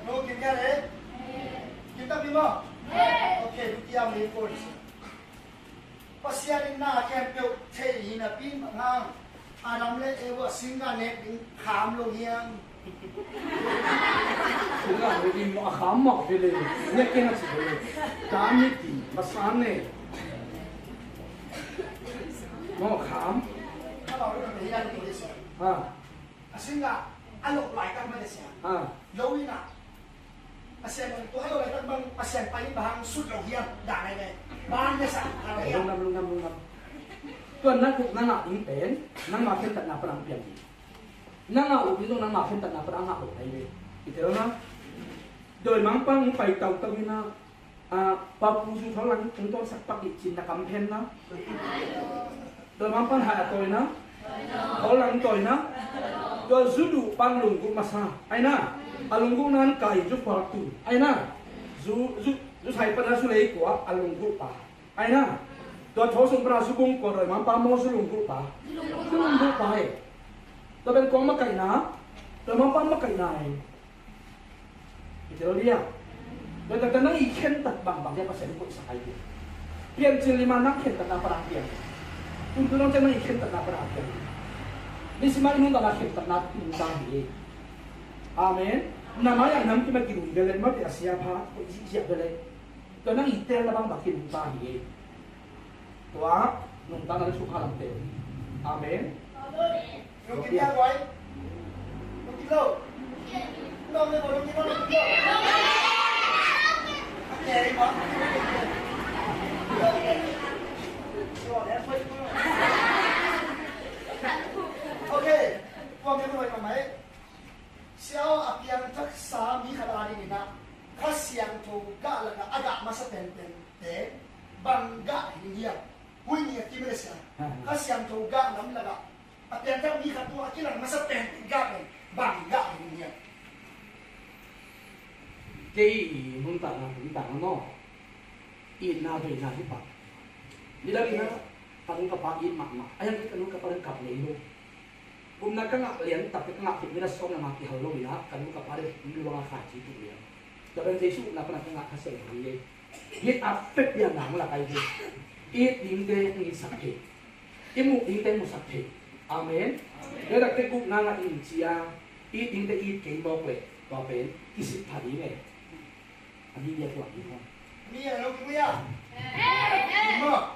Anu kim kia le. Kim tak ni maw. Okay, duk ia mei ko. Pasian in na khempeuh thei hi napi bang hang Adam le Eva singgah nek ding kham lo hiam? Singgah nek ding maw a kham mawk hi le. Nek kei na ci hi le. Kham hi ti masa ne. Maw kham. Ha. A singgah a loh laitak mah le sia. Ha. Lo in ah. Pasian bang tua a loh laitak bang Pasian pai in bang hang sut lo hiam. Dah nai nai. Bang na sa. Lungdam, lungdam, lungdam. Tua na gupna ngah ding pen nangma khentatna pan a piang ding. Nang a up ding zong nangma khentatna pan a ngah lo nai ve. I tel na. Dawimangpa hong pai tautau in ah. A, Papu zu thaw lang hong tawnsak pak dih cin na kam phen na. Dawimangpa'n hai a tawi na. Thaw lang tawi na. Tua zu duhpa'n lunggulh masa ai na. A lunggulhna in kai zu phual tu ai na. Zu, zu, zu sai pan a zu lei kua a lunggulhpa ai na. Tua thaw sung pan a zu bung kua dawimangpa maw zu lunggulhpa. Zu lunggulhpa hi. Tua pen kua makaihna. Dawimangpa makaihna hi. I tel dia. Tua taktak nang i khentat bangbang dia Pasian in koihsak ai dia. Piancil lima nang khentatna pan a piang. Tumtu nang ciang nang i khentatna pan a piang. Nisima i nuntakna khentatna nuntak hi. Amen. Na mai-ah nam kim a kilui bel le mate a sia pha koih zihziah bel le. Tua nang i telna bangbang kinungta hi. Tua nungta na le sukha lamte. Amen. Amen. Nung kim ya guai. Nung kim lo. Nung kim lo, nung kim lo, nung kim lo. Okay. Tua mi ko mai mai. Sia aw, a piangthaksa mi khat a dingin ah Kha Siangtho gah lakah a gah masa penpente bang gah hi ding hiam? Hui ni a kim le sia. Kha Siangtho gah lam lakah a piangthak mi khat tua a kilang masa penpen gah pen bang gah hi ding hiam? Kei i nuntakna, nuntakna maw? Itna veina hi pah. Nidang in ah ka nu ka pa it mahmah. A hiang kei ka nu ka pa dang kap ngei lo. Upna ka ngah lian takte ka ngah khit minute sawm le nga kihal lo in ah ka nu ka pa dang luang a khaici tuk lian. Tua pen Jesu upna pana ka ngah Kha Siangtho hi ei. Hih a pek pian nang lak ai hi. It dingte ngitsak thei. I muh dingte musak thei. Amen. Tua takte gupna ngah in cia it dingte it kei mawk leh tua pen kisik pha ding e. A mi bia tuak ding hong. Mi a lo ki bia. Amen.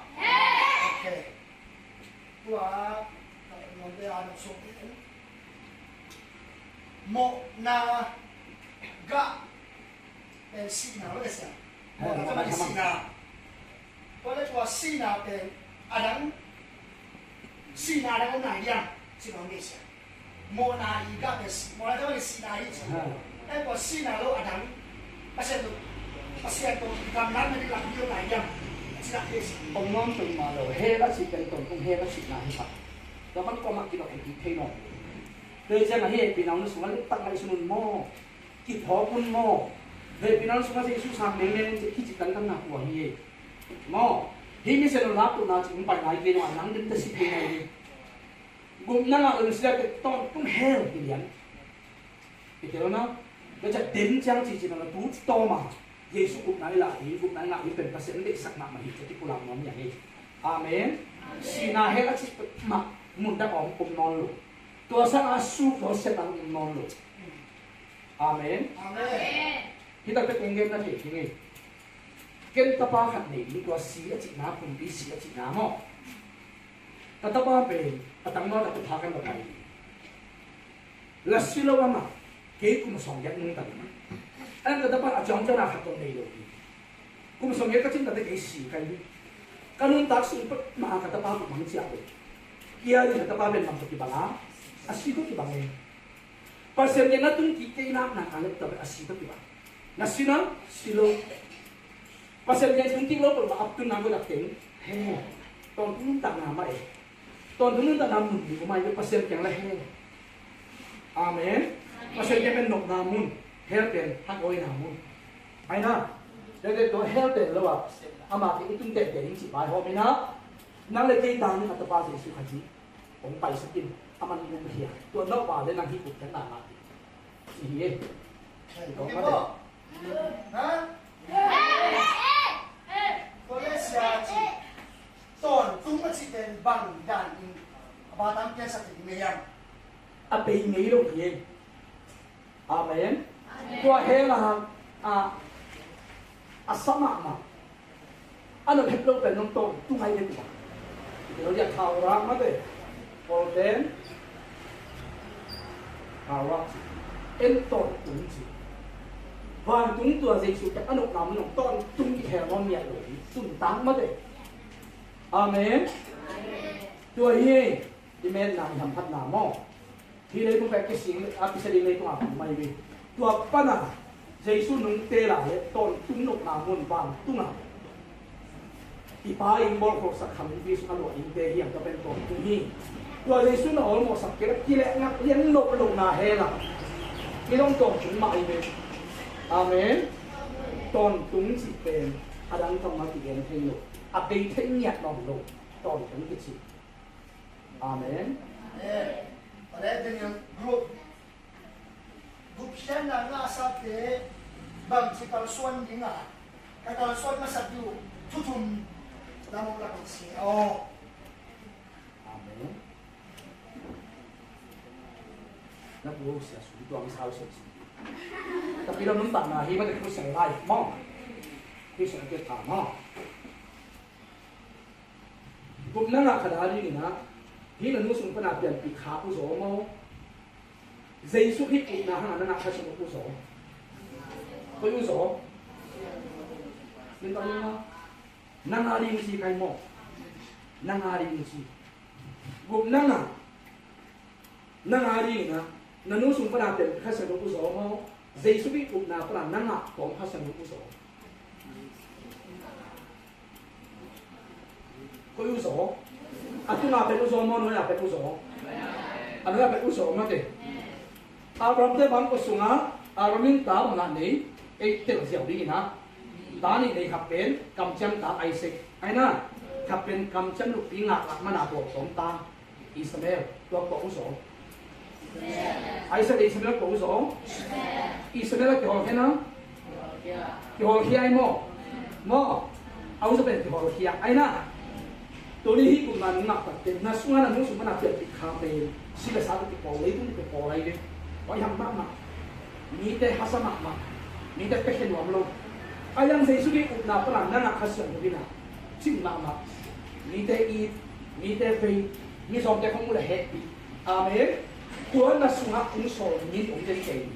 Okay. Tua ka lo te a lo so. Mawhna gah pen sihna lo le sia. Mawhna gah pen sihna. Tua le tua sihna pen a dang sihna a dang om nai diam. Sihna om nai sia. Mawhna i gah pen sih, mawhna tawh pen sihna hi ci. Ha. Ei, tua sihna lo a dang Pasian tawh, Pasian tawh gamlatna ding lampi om lai hiam? A ci dah hi ci. Om nawn peuhmah lo. Hell a cih pen tawntung hell a cihna hi pah. Tua pan kuamah kidong kik thei nawn lo. Tua hi ciangin hehpihna om sungah lungtak ngaihsun un maw? Kiphawk un maw? Hehpihna om sungah Jesu sang mengmeng un ci, kici tantanna kua hi ei? Maw? Hih misiangtho lak tuhna cih hong pai nai kei lo a, nang ding tawh si thei nai hi. Gupna ngah lo na si leh teh tawntung hell hi lian. Hi kei lo na. Tua ciang den ciang cici na tu tawm a Jesu gupna i lah ding, gupna i ngah ding pen Pasian deihsak mahmah hi ci a kipulak nuam hi a hi. Amen. Sihna hell a cih mah mun dang a om nawn lo. Tua sangin a suk lo siatna om nawn lo. Amen. Amen. Hi taktak kong genna thei hi ngei. Ken tapa khat nei ding, tua si a cihna, pumpi si a cihna maw. Ka tapa pen a tangval tak ka tha kan va pai. La si lo amah, kei kum sawm giat nungta. An ka tapa a ciangciang a khat tawh nei lo hi. Kum sawm giat ka cin tak teh kei si ka hi. Ka nuntak sung peuhmah ka tapa kum mang ciah lo. Kia ding ka tapa pen bang tawh kibang a, a si tawh kibang e. Pasian ken na tung kik kei nak nak a leh tawh a si tawh kibang. Na si na, si lo. Pasian ken tung kik lo peuhmah a ap tun na ko dak teng. He. Tawntung nuntakna mah e. Tawntung nuntakna mun ding ko mah e, Pasian kiang la he. Amen. Pasian kiang pen nopna mun. Hell pen hangawina mun. Ai na. Tua tua hell pen lo a, ama kiang i tun teh teh ding cih pai hawm in a. Nang le kei tang a tapa Jesu Khazih hong paisak in, a man in hong pia. Tua nop a le nang hih kut kan na ngah ding. Ci hi e. Ci tawh mate. Ha? Tua le sia ci. Tawntung a cih pen bang dan in a ba tam piansak ding mei hiam? A bei ngei lo hi e. Amen. Amen. Tua hell a, a, a sa mahmah. A nop het lo pen nong tawntung ngai het uh a. Tua dia thau rak mate. Paul ten thau rak ci. En tawntung ci. Vantung tua Jesu pen a nopna mun nong tawntung kihel nawn miah lo hi. Tuntang mate. Amen. Tua hi e. I metna i hamphatna maw. Hih leitung pen kising a kisia ding leitung a pang mai ve. Tua pana Jesu nungte la le tawntung nopna mun vantung a i Pa in bawlkholhsak kham in pi sung a luah dingte hi ang ka pen tawntung hi. Tua Jesu na awlmawhsak kei le kileh ngak lian nop lohna hell a kidong tawntung mah hi ve. Amen. Tawntung cih pen a dang tawh mah kigen thei lo. A bei thei ngiat nawn lo. Tawntung kici. Amen. Amen. Tua leh tuni group, group siatna ngahsate bangci kalsuan ding a, ka kalsuan masa ding uh thu thum lam ong lak ong si aw. Amen. Na pu sia su tuang sau sia si. Tapi lam nuntakna hi mate Christian life maw. Christian ke ta maw. Gupna ngah khat a dingin ah, hih na nu sung pana pianpih kha uh zaw maw? Jesu Khrih upna hangah na ngah kha sung uh zaw. Koi uh zaw? Min tawh ning maw? Nang a ding ci kai maw? Nang a ding ci. Gupna ngah. Nang a dingin ah, na nu sung pana pianpih kha sung uh zaw maw? Jesu Khrih upna pana na ngah kawm kha sung uh zaw. Koi uh zaw? A tungah pen uh zaw maw, nuai-ah pen uh zaw? A nuai-ah pen uh zaw mate. Abraham te bang kua sungah, Abraham in ta bang ngah nei, ei tel ziau dingin ah. Ta nih nei khat pen, kamciam ta Isaac. Ai na, khat pen kamciam luppi ngah lak mana tuak tawm ta. Ishmael, tua kua uh zaw? Isaac le Ishmael kua uh zaw? Ishmael a kihawlkhia na? Kihawlkhia ai maw? Maw? A uh zaw pen kihawlkhia ai na. Tuni hih gupna nung ngah takteh, na sungah na nu sung mana pianpih kha pen, si le sa tawh kipawl, leitung tawh kipawl ai ve. Pai ham mahmah. Mite hasa mahmah. Mite piakhia nuam lo. Ai ang Jesu Khrih upna pana na ngah Kha Siangtho in ah, cing mahmah. Mite it, mite vei, mizawngte khong mu le hehpih. Amen. Tua na sungah hong sawl min hong den kei.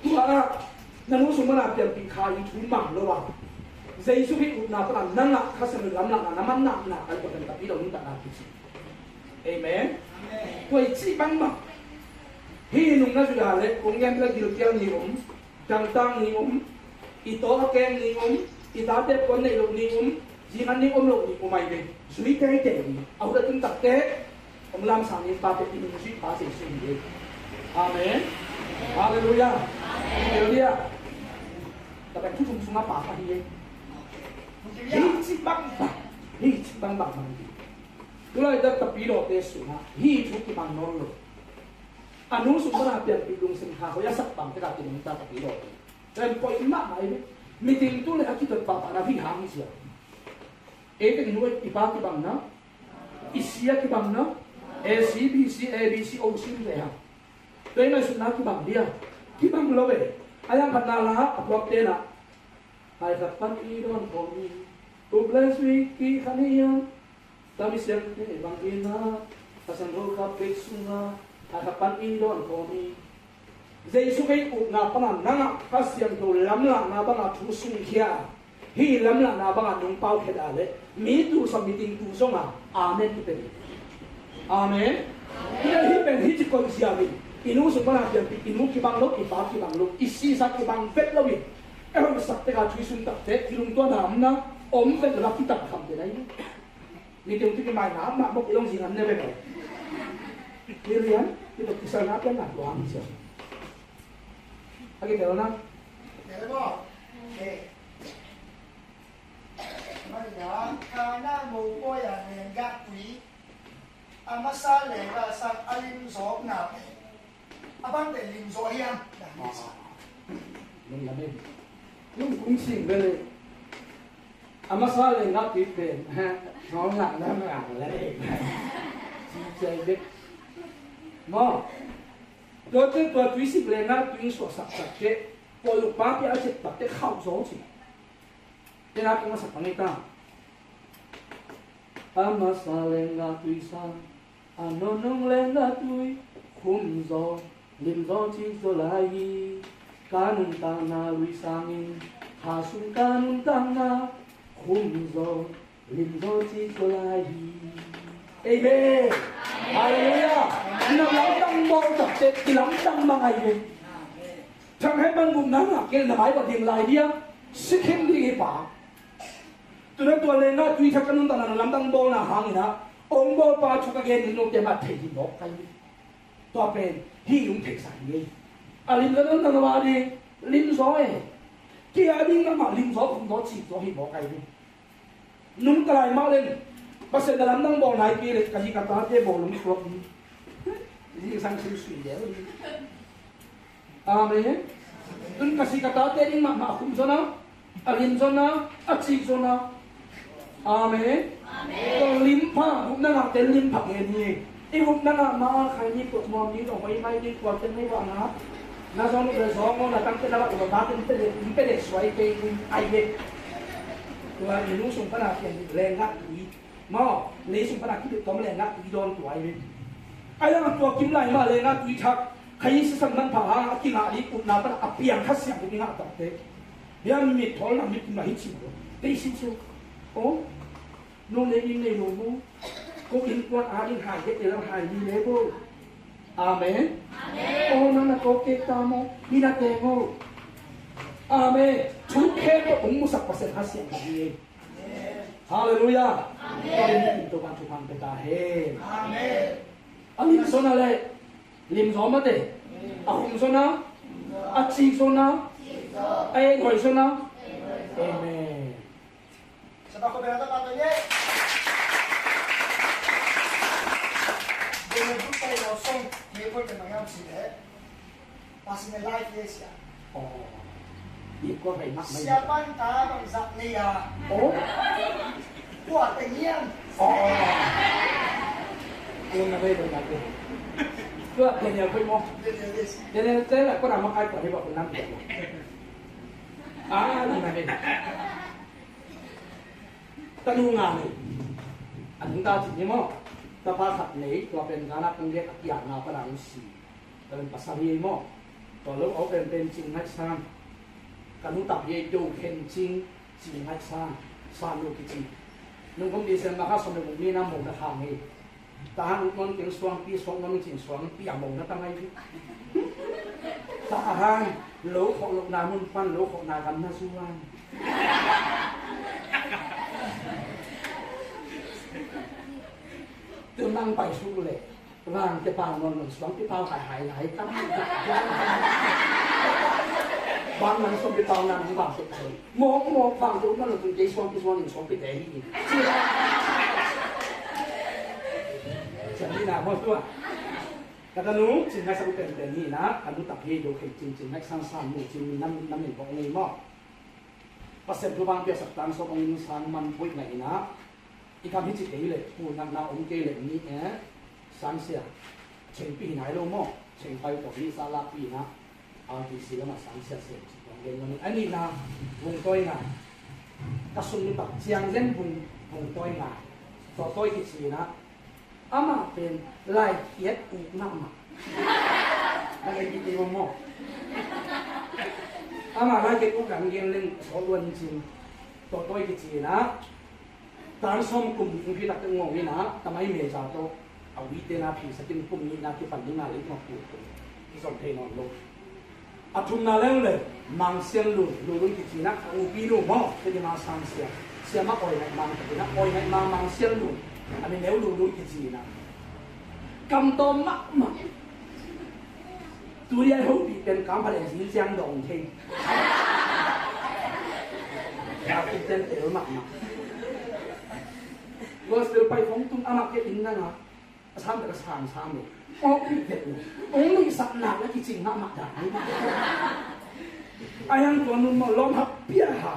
Tua ah, na nu sung mana pianpih kha i thu mang lo a, Jesu Khrih upna pana na ngah Kha Siangtho lamlahna, na man nakna, a lukhat pen tapi lo nuntakna kici. Amen. Amen. Tua i cih bangmah. Hih nung na zui a leh kong gen leh gilkial ni om, dangtang ni om, i taw a keng ni om, i tate puan neih loh ni om, zingan ni om loh ni om ai ve. Zui teitei ni. A hut a tung takte hong lamsang ni pate i nung zui pa Jesu hi ve. Amen. Halleluiah. Halleluiah. Tapai thu thum sungah pa ka hi e. Hih ci bangbang, hih ci bangbang bang hi. Tulaitak tapidawte sungah hih thu kibang nawn lo. A nu sung pana pianpih lungsim kha hoih a sak bang teka kinungta tapidawte. Ren poi mahmah i meeting tu le a kitot pahpah na hih hang hi sia. Ei teng nu i pa kibang na, i sia kibang na, A C B C, A B C O C le ha. Tua i ngaihsutna kibang dia, kibang lo e. A yang khatna la a puak tena. Hai khat pan i dawn khawm hi. Upless week kih khat ni a, tami siangte bang ina, Pasian ro kha pek sunga, hai khat pan i dawn khawm hi. Jesu kei upna pana nangah Kha Siangtho lamlahna banga thu sungkhia, hih lamlahna banga nung pau khia le mi tu sa meeting tu zonga amen kipe. Amen. Hih pen hih ci koi zia hi. I nu sung pana pianpih, i nu kibang lo, i pa kibang lo, i sisa kibang vet lo hi. E hong sak teka thui sung takte i lungtuana amna om vet lo la kitak kham te nai. Ni teng tu ki mai na ma bok i long zing an ne ve ko. Ni lian ki to ki sa na pen na tuang sia. Agi tel na. Tel bo. Mai na ka na mo bo ya ne ga kui. A masa le ga sang a lim zo na. A bang te lim zo hiam. Nung la me. Nung kung sing ve le. A masa le ngak tui pen, ha, ngau ngak na ngak le. Ci ciai bek. Maw. Tua te tua tui sik le ngak tui suak sak sak te. Poi uk pa pia a cek tak te khauh zaw ci. Te na kong a sak pang ei ta. A masa le ngak tui sa. A nonong le na tui khum zaw, lim zaw cik zaw lai hi. Ka nuntakna lui sangin, kha sung ka nuntakna khum zaw, lim zaw cik zaw lai hi. Amen. Halleluiah. Na lamdang bawl takte i lamdang bang ai ve. Thang hai bang gum na ngak kei na mai bang ding lai dia. Sikhin ding hi pa. Tuna tua le na tui thak ka nuntakna na lamdang bawlna hangin ah ong bawlpa thu ka gen in note mah thei hi mawk kai hi. Tua pen hih hong theihsa hi ei. A lim ka nuntakna mah ding lim zaw e. Ki a ding na mah lim zaw khum zaw cik zaw hi mawk kai hi. Nung ka lai mah len Pasian na lamdang bawlna hi kei le ka hi ka tate bawl hong suak hi. Zingsang sui sui lel hi. Amen. Tun ka si ka tate ding mahmah a khum zaw na, a lim zaw na, a cik zaw na. Amen. Amen. Tua lim pha, gupna ngakte lim pha ngen hi. I gupna ngak ma a khai ni pok muam ni dong hoi mai ni kua ten hoi wah na. Na zong le zong na tang te na wah ua ba ten pe le, pe le suai pe kun ai le. Tua i nu sung pana pian le ngak i. Maw, lei sung pana kilut tom le ngak tui dawn tua i. Ai ang tua kim lai ma le ngak tui thak. Khai sisan man pha ha, a kingah ding upna pana a piang kha siang ding ngah takte. Hiam mit thawl na mit na hi cin lo. Tei sin cin. Oh, no le in nei lo mo. Ko in kuan a ding hai ke te lam hai ni le bo. Amen. Amen. Oh, na na ko ke ta mo. Ni na te mo. Amen. Thu khe ko ung musak Pasian kha siang ding. Halleluiah. Amen. Tua pen hih in tua pan thupha pia ta hen. Amen. A lim zaw na le lim zaw mate. A khum zaw na. A cik zaw na. A eng hoi zaw na. Amen. Sa ta ko bera ta pa to ye. Dene bu tai lo song ye ko te mangam si le. Pasian life ye sia. Oh. Ih, kua pai mak mai. Sia pan ta bang zak nei a. Oh. Kua te ngiam. Oh. Kua na pai bang zak nei. Kua te ngiam pai mo. Te ngiam te la kua na mak ai kua ni ba kua nam. Ah, na na pai. Tanu nga nei. A nung ta cih ni maw. Tapa khat nei, tua pen zan a kong gen a piakna pan a hong si. Tua pen pasal hi ei maw. Tua lo a penpen Cing Ngaih San. Ka nu tap hi ei, Do Khen Cing, Cing Ngaih San. San lo kici. Nung kum December kha sawm le guk ni na mo ka khang ei. Ta hang ut nawn keng suangpi, suak nawn cin suangpi a mong na ta ngai hi. Ta a hang lo khawh lohna mun pan lo khawhna gam na zuan. Tu nang pai suk leh vangte pau nawn lo, suangpi pau haihai lai tam. Bang nang suangpi pau nang vangte pai. Mawkmawk vangte ut nawn lo, tun kei suangpi suang in suangpite hi. Cian ni na maw tua. Ka tanu Cin Ngaih Sang penpen hi na, ka nu tak hi do khen Cin, Cin Ngaih Sang Sang mu Cin nam nam in bawk ngei maw. Pasian thu bang piasak tang sawm ong in sang man buaih ngaih in ah, i kam hi ci kei leh, pu natna om kei leh ni e, sangsia, chengpi hi nai lo maw, chengpai tawh ni sa lakpi in ah, R T C lamah sangsia sem ci tuang gen mani. A nihna, vung tawi ngai, ka sung nipak ciang zen vung, vung tawi ngai, tawh tawi kici in ah, amah pen laikiat uk mahmah. Na ngai kik kei maw? Amah laikiat uk kan gen leng sawt luan cin. Tawh tawi kici in ah, tan sawm kum nih ung pi tak teng ngawng in ah, tamai meja tawh a uite na phisak in kum nihna kipan ding a lei ngawk uk uk. I zom thei nawn lo. A thumna leuleu, Mang Sian Lun, Lun Lun kici in ah, ka upi nu maw, kei ma sangsia. Siamah Awi Ngaih Mang, kei na Awi Ngaih Mang, Mang Sian Lun, a mineu Lun Lun kici in ah. Kam tawm mahmah. Tuli ai hopih pen kam pha le zing ciang dawng thei. Ka kuten tel mahmah. Gospel pai khong tung amah kei inn na ngah. A sam tak a sang sam lo. Aw, ui vet lo. Ong neihsak nak na kicing mahmah dan. A yang tua nun maw lawm hak pia ha.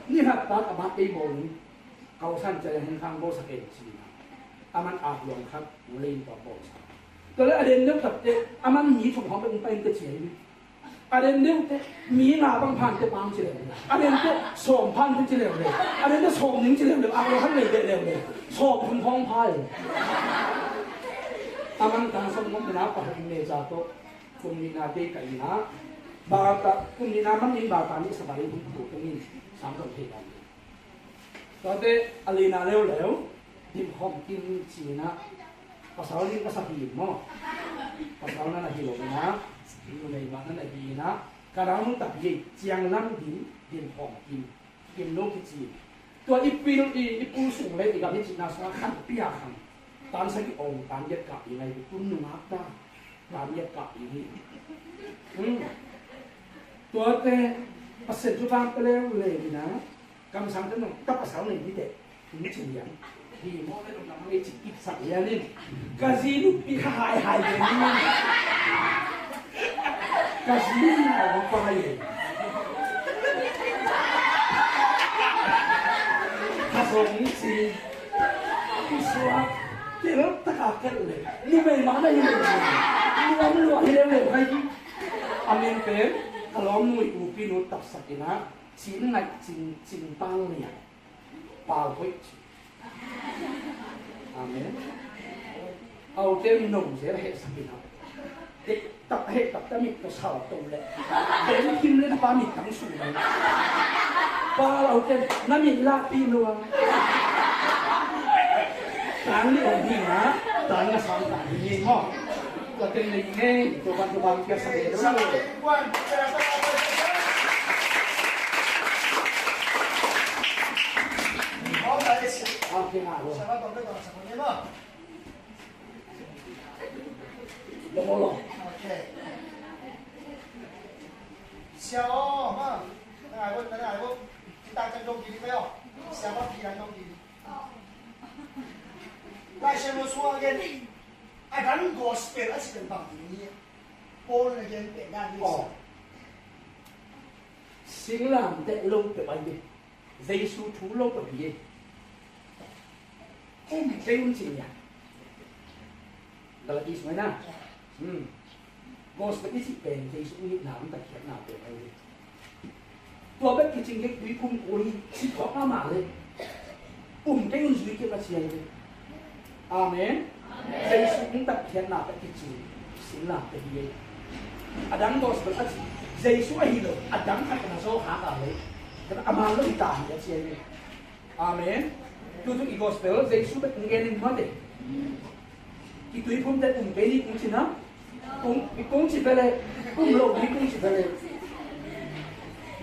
Ni hak tak a mat ei bawl ni. Kau san cia yang heng khang bawl sak ei ci na. A man a luang khat lei tua bawl sak. Tua le a den deuh tak te a man mi thong hawm ong pai in te cia hi. A den deuh teh mi nga bang phan teh pang ci leuleu. A den teh sawm phan teh ci leuleu. A den teh sawm ning ci leuleu. A ko han lei teh leuleu. Sawm thum hong phai. A man tang sawm ngom na pa hong ne ca tawh. Kum nihna te ka ina. Ba ta kum nihna man in ba ta ni sa ba ri hong tu teng in. Sam dong thei dan. Tuate a lina leuleu, dimkhawm kim ci-in ah, pasal ding ka sa hi maw? Pasal na na hi lo in ah, numei mah na na hi in ah, ka dang nuntak hi, cianglam dim, dimkhawm kim, kim lo kici. Tua i pil i, i pul sung le i gam hi cihna sungah khan pia khan. Tan sagih om, tan giat kah i ngai, tun nungak ta. Tan giat kah i hi. Hmm. Tuate, Pasian thu bang pia leuleu in ah, kamsang te nong, ka pasal nei hi teh. Ni ci liang. Hi maw le nong lam ngei ci ipsak lian in. Ka zi nupi kha hai hai lian in. Ka zi nupi kha hai. Ka zong ci. Isuak. Tel taka kel le. Numei mah na hi le. Nuam lua hi le le hai hi. A min pen. Ka lawm nui upi nu tapsak in ah. Cin ngaih cin, cin pal nia. Pau hoih ci. Amen. Aute mi nong zel heh sakin hau. Heh tak, heh tak ta mit ko sau to le. Ben kim le pa mit tang su le. Pa aute na mit la pi lua. Tang ni ong hi na, tang na sang tang ni mo. Tua teng lei ngei, tua ban tua ban kia sa kei dong. Okay, ngah lo. Lo, lo, lo. Okay. Sia aw, ma. Na ngai bo, na ngai bo. Kita kan dong kiri kayo. Sia ba kiri dong kiri. Lai Siangtho sungah a gen, a dang gospel a cih pen bang ding hi. Paul in a gen peuh dan hi. Aw. Singlamteh lo peuh ahi ve. Jesu thu lo peuh hi. Um kei un ci nia. Galati sungah na. Hmm. Gospel i cih pen Jesu nihna, hong tatkhiatna pen ahi hi. Tua bek kicing kei, tuiphum kul hi, cih khawng amah le um kei un zui kei a ci ahi hi. Amen. Jesu hong tatkhiatna bek kicing, singlamteh hi. A dang gospel a cih, Jesu ahi lo a dang khat na zaw khak a le, a man lo hi ta hi a ci ahi hi. Amen. Tutu i gospel Jesu bek hong gen in mate. Kituiphum te um kei ni kung ci na, kung, kung ci bele, um lo ni kung ci bele.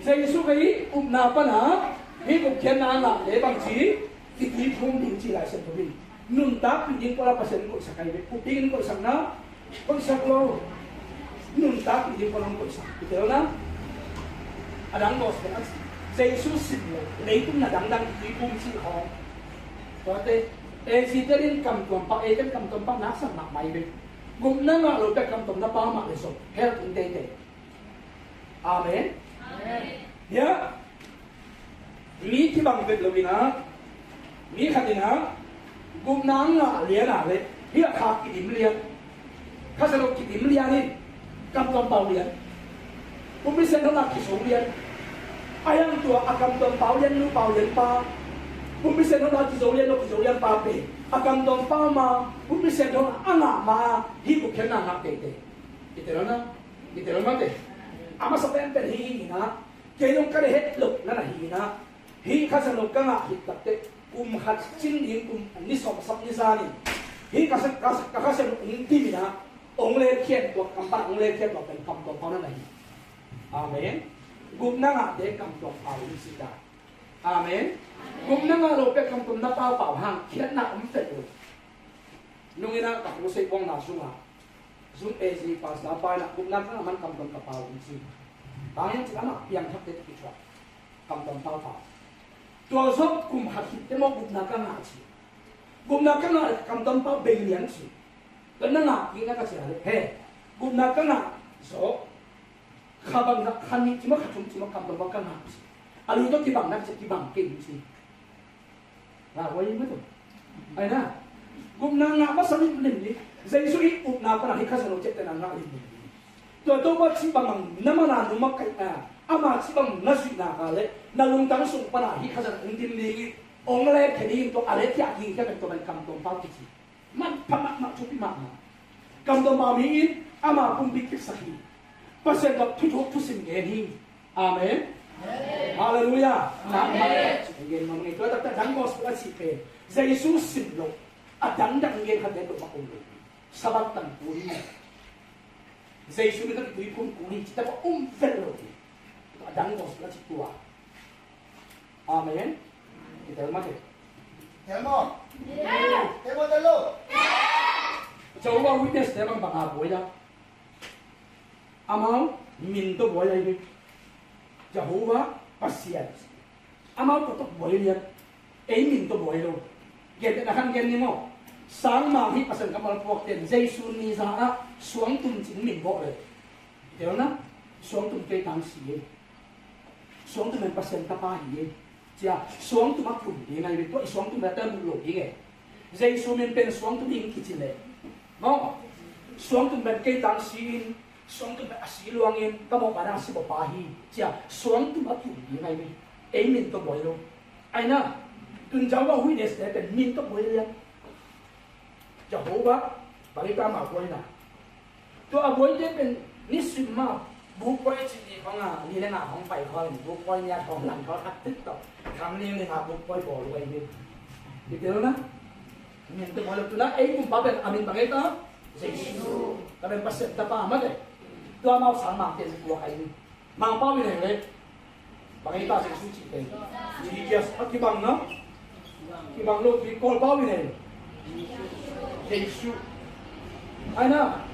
Jesu kei upna pana, hih gupkhiatna a ngah le bang ci, kituiphum ding ci Lai Siangtho in. Nuntakpih ding pawla Pasian in koihsak ahi ve, up ding in koihsak na, koihsak lo. Nuntakpih ding pawla koihsak. Kitelna, a dang gospel a ci. Jesu sim lo, leitung na dangdang kituiphum ci khawng. Tuate, A Z in kamtuam pau, A ten kamtuam pau, naksak mah mai ve. Gupna ngah lo pek kamtuam na pau mah le zong hell tung teitei. Amen. Amen. Ya. Mi kibang vet lo in ah, mi khat in ah, gupna ngah lian a le, hih a khak kidim lian. Kha sa lo kidim lian in, kamtuam pau lian. Pumpi Siangtho na kizo lian. A hiang tua a kamtuam pau lian nu pau lian pa. Pumpi Siangtho na kizo lian lo kizo lian pa pe. A kamtuam pau ma, Pumpi Siangtho na a ngah ma, hih gupkhiatna ngah teitei. Kitelna, kitelna mate. A masa penpen hi hi na. Kei zong ka deih het lo na na hi na. Hih Kha Siangtho ka ngah hi takte. Kum khat cin ding kum ni sawm sap ni za ni. Hih ka sa, ka sa, ka Kha Siangtho ong dim hi na. Ong le khian tua kam pan ong le khian tua pen kamtuam pau na na hi. Amen. Gupna ngahte kamtuam pau in si ta. Amen. Gupna ngah lo pek kamtuam na pau pau hang khiatna om vet lo. Nung in ah ka pu sei bawngna sungah Zung A Z pastor pa in ah gupna ka ngah man kamtuam ka pau in si. Bang hiam cih leh amah piangthakte tawh kithuah kamtuam pau pau. Tua zawh kum khat khit teh maw gupna ka ngah ci. Gupna ka ngah kamtuam pau bei lian ci. Ka na ngah kik na ka ci a leh he gupna ka ngah zawh kha bang kha nih ci maw kha thum ci maw kamtuam pau ka ngah ci. A lui tawh kibang na ka ci kibang kei ci. Nga huai mah tu. Ai na. Gupna ngah masa limlim ni. Jesu i upna pana hih Kha Siangtho ciaptehna ngah limlim ni. Tua Topa cih bang bang na mana nungma kaihna, ama cih bang na zuihna ka leh na lungtang sung pana hih Kha Siangtho ong dim ding in, ong le khia ding in tua a le thiah ding in tua pen kamtuam pau kici. Manpha mahmah, thupi mahmah. Kamtuam pau mi in ama pumpi kipsak hi. Pasian tawh thuthuk thusim gen hi. Amen. Halleluiah. Amen. Amen. Tua taktak dang gospel a cih pen Jesu sim lo a dangdang gen khat den lo mah om lo. Sabbath tangthu hi. Jesu min tawh kituiphum kul hi cih taktak um vet lo hi. A dang gospel a cih tua. Amen. Kitel mah te. Tel maw? Tel maw, tel lo? Jehovah Witness te bang bang a buai a. Amau min tawh buai ahi hi. Jehovah Pasian. Amau tawh tawh buai lian. Ei min tawh buai lo. Gentehna khat gen ni maw. Sangmang hi Pasian kammal puakte in Jesu ni za ah suangtum cin min bawh le. Telna, suangtum kei tang si e. Suangtum pen Pasian tapa hi e. Cia, suangtum a kium ding ahi ve, tua i suangtum pen a tel muh lo ding e. Jesu min pen suangtum in kici le. Maw, suangtum pen kei tang si in, suangtum pen a si luang in, ka mawh ka dang si bawh pa hi. Cia, suangtum a kium ding ahi ve. Ei min tawh buai lo. Ai na, tun Jehovah Witness te pen min tawh buai lian. Jehovah, bang i ka ma buai na. Tua a buaite pen nisim ma bukbuai cih ni khong a, ni le nga khong pai khong in bukbuai ni a khong lang khong a tik tawh. Khang ni le nga bukbuai bawl uai ni. Kitel na? Min tawh bawl tuna ei kumpa pen a min bang ei ta? Jesu. Ka pen Pasian tapa mate. Tua mau sangmangte in buak ai ni. Mangpau in hei le. Bang ei ta Jesu cih teng. Jesus a kibang na. Kibang lo tui Kawlpau in hei. Jesu. Ai na.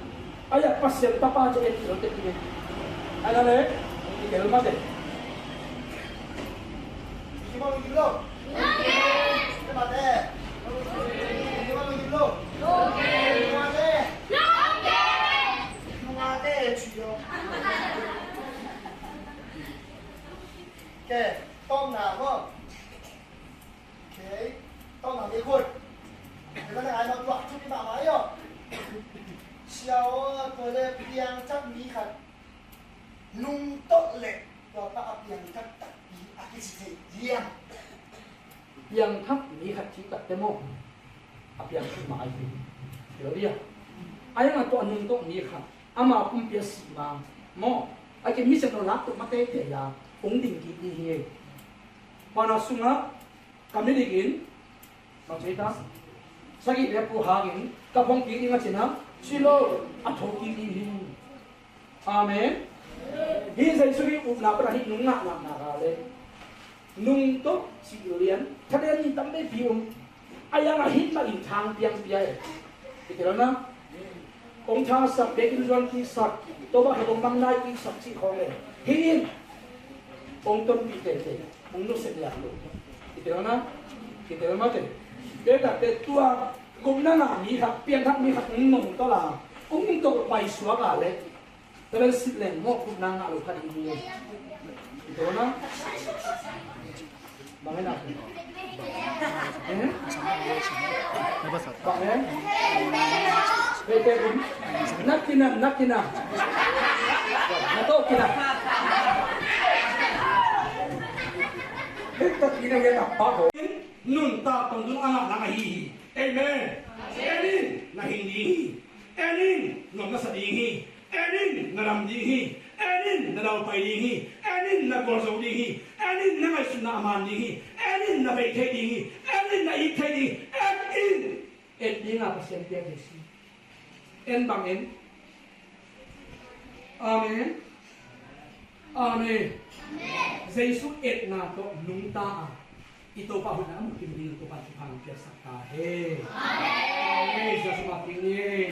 Ai a Pasian tapa cih en kilo tek in. Ai na le. Kel mate. Kibang lo kilo. Kibang mate. Kibang lo kilo. Kibang mate. Kibang mate. Kei, tawpna maw? Kei, tawpna kei khut. Kei, tawpna ai maw, tua thupi mahmah aw. Sia aw, tua le piangthak mi khat nungtolh leh tua pa a piangthak takpi a kici thei hiam? Piangthak mi khat cih takte maw, a piangthak mah ahi hi. Hallelujah. A hiang a tua a nungtolh mi khat ama pumpi a sih ma maw, a kei mi siangtho lak tuk ma teitei a hong ding kik ding hi. Pana sungah ka midik in, bang ci ta? sagih le phu hangin ka phongkik ding a ci-in ah, ci lo, a thokik ding hi. Amen. Hih Jesu hih upna pan a hih nung ngah ngahna ka le nung tawh cih lian thaden ni tam veipi om. A yang a hih mah in thang piang pia e. Kitelna. Kong thasak, biakinn zuan kiksak, Topa khat hong mang nai kiksak cih khawng e. Hih in kong tonpih teitei, kong nusia lian lo. Kitelna. Kitel mate. Bia takte tua gupna ngah mi khat, piangthak mi khat hong nong tawh la, hong tawh paisuak a le, tua pen sit leng mawh gupna ngah lo khat i hi. Kitelna. Bang e na. Eh? Bang e? Hei, hei, um. Nak kina, nak kina. Na to kina. Hei, tak kina ya tak pa ko. Nuntak tawntungin a ngah nang ahi hi. Amen. En in, na hing ding hi. En in, nuam na sa ding hi. En in, na dam ding hi. En in, na daupai ding hi. En in, na gualzo ding hi. En in, na ngaihsutna a man ding hi. En in, na bei thei ding hi. En in, na it thei ding hi. En in. En ding a Pasian piak ding si. En bang en. Amen. Amen. Jesu etna tawh nungta a, i Topa hoihna a mukim ding Topa thupha hong piaksak ta hen. Amen. Jesu mah ding hi.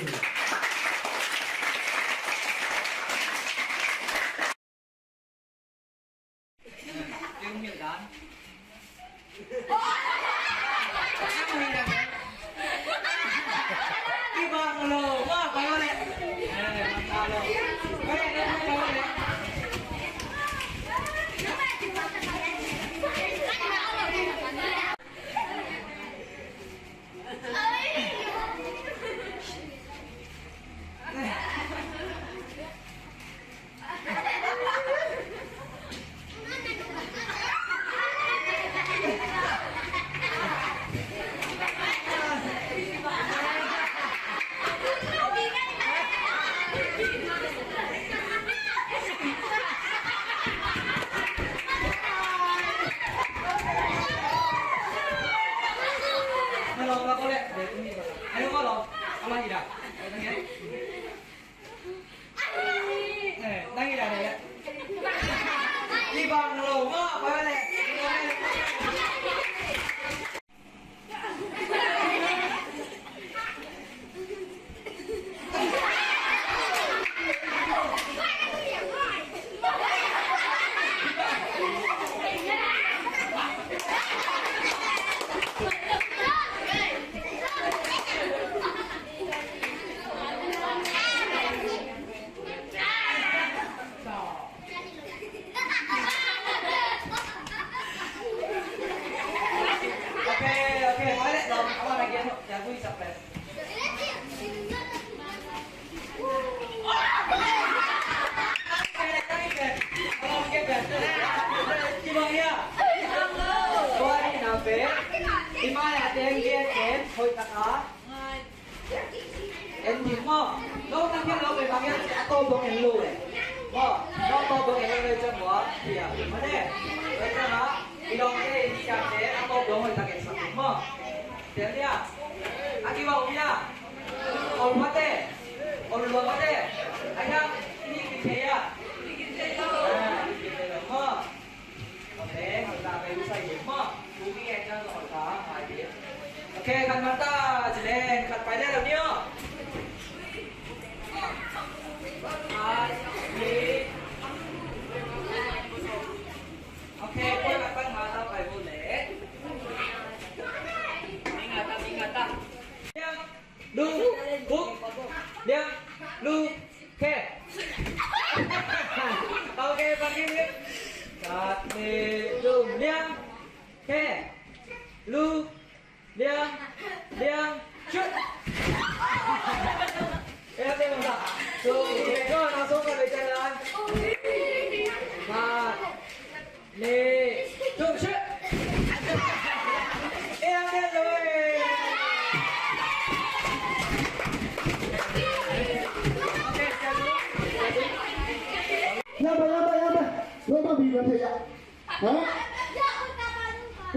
En ding maw? No, nang hian lo, kei bang hian a tawp dong en lo eh. Maw? No, tawp dong en lo le ciang maw? Hia, ma ne. Tua ciang a, i dong te, i ni ciang te, a tawp dong hoih tak en sak ding maw? Tel dia. A kiwa um dia. Ol mate. Ol lua mate. A hian, ni ki te ya. Ah, ni ki te lo maw? Ok, khat man ta ci len, khat pai le lo ni aw. Khat, nih. Ok, koi khat pan ma ta pai bo le. Minga ta, minga ta. Lu, buk, liang, lu, khe. Ok, bang in. Khat, nih, thum, liang, khe. Lu, liang, liang, shut. Eh, ok, bang ta. So, ok, go, now so, go, go, go. Khat. Nih, thum, shut. Eh, ang lian lo eh. Yam ba, yam ba, yam ba. Lo bang bi lo thei ya. Ha?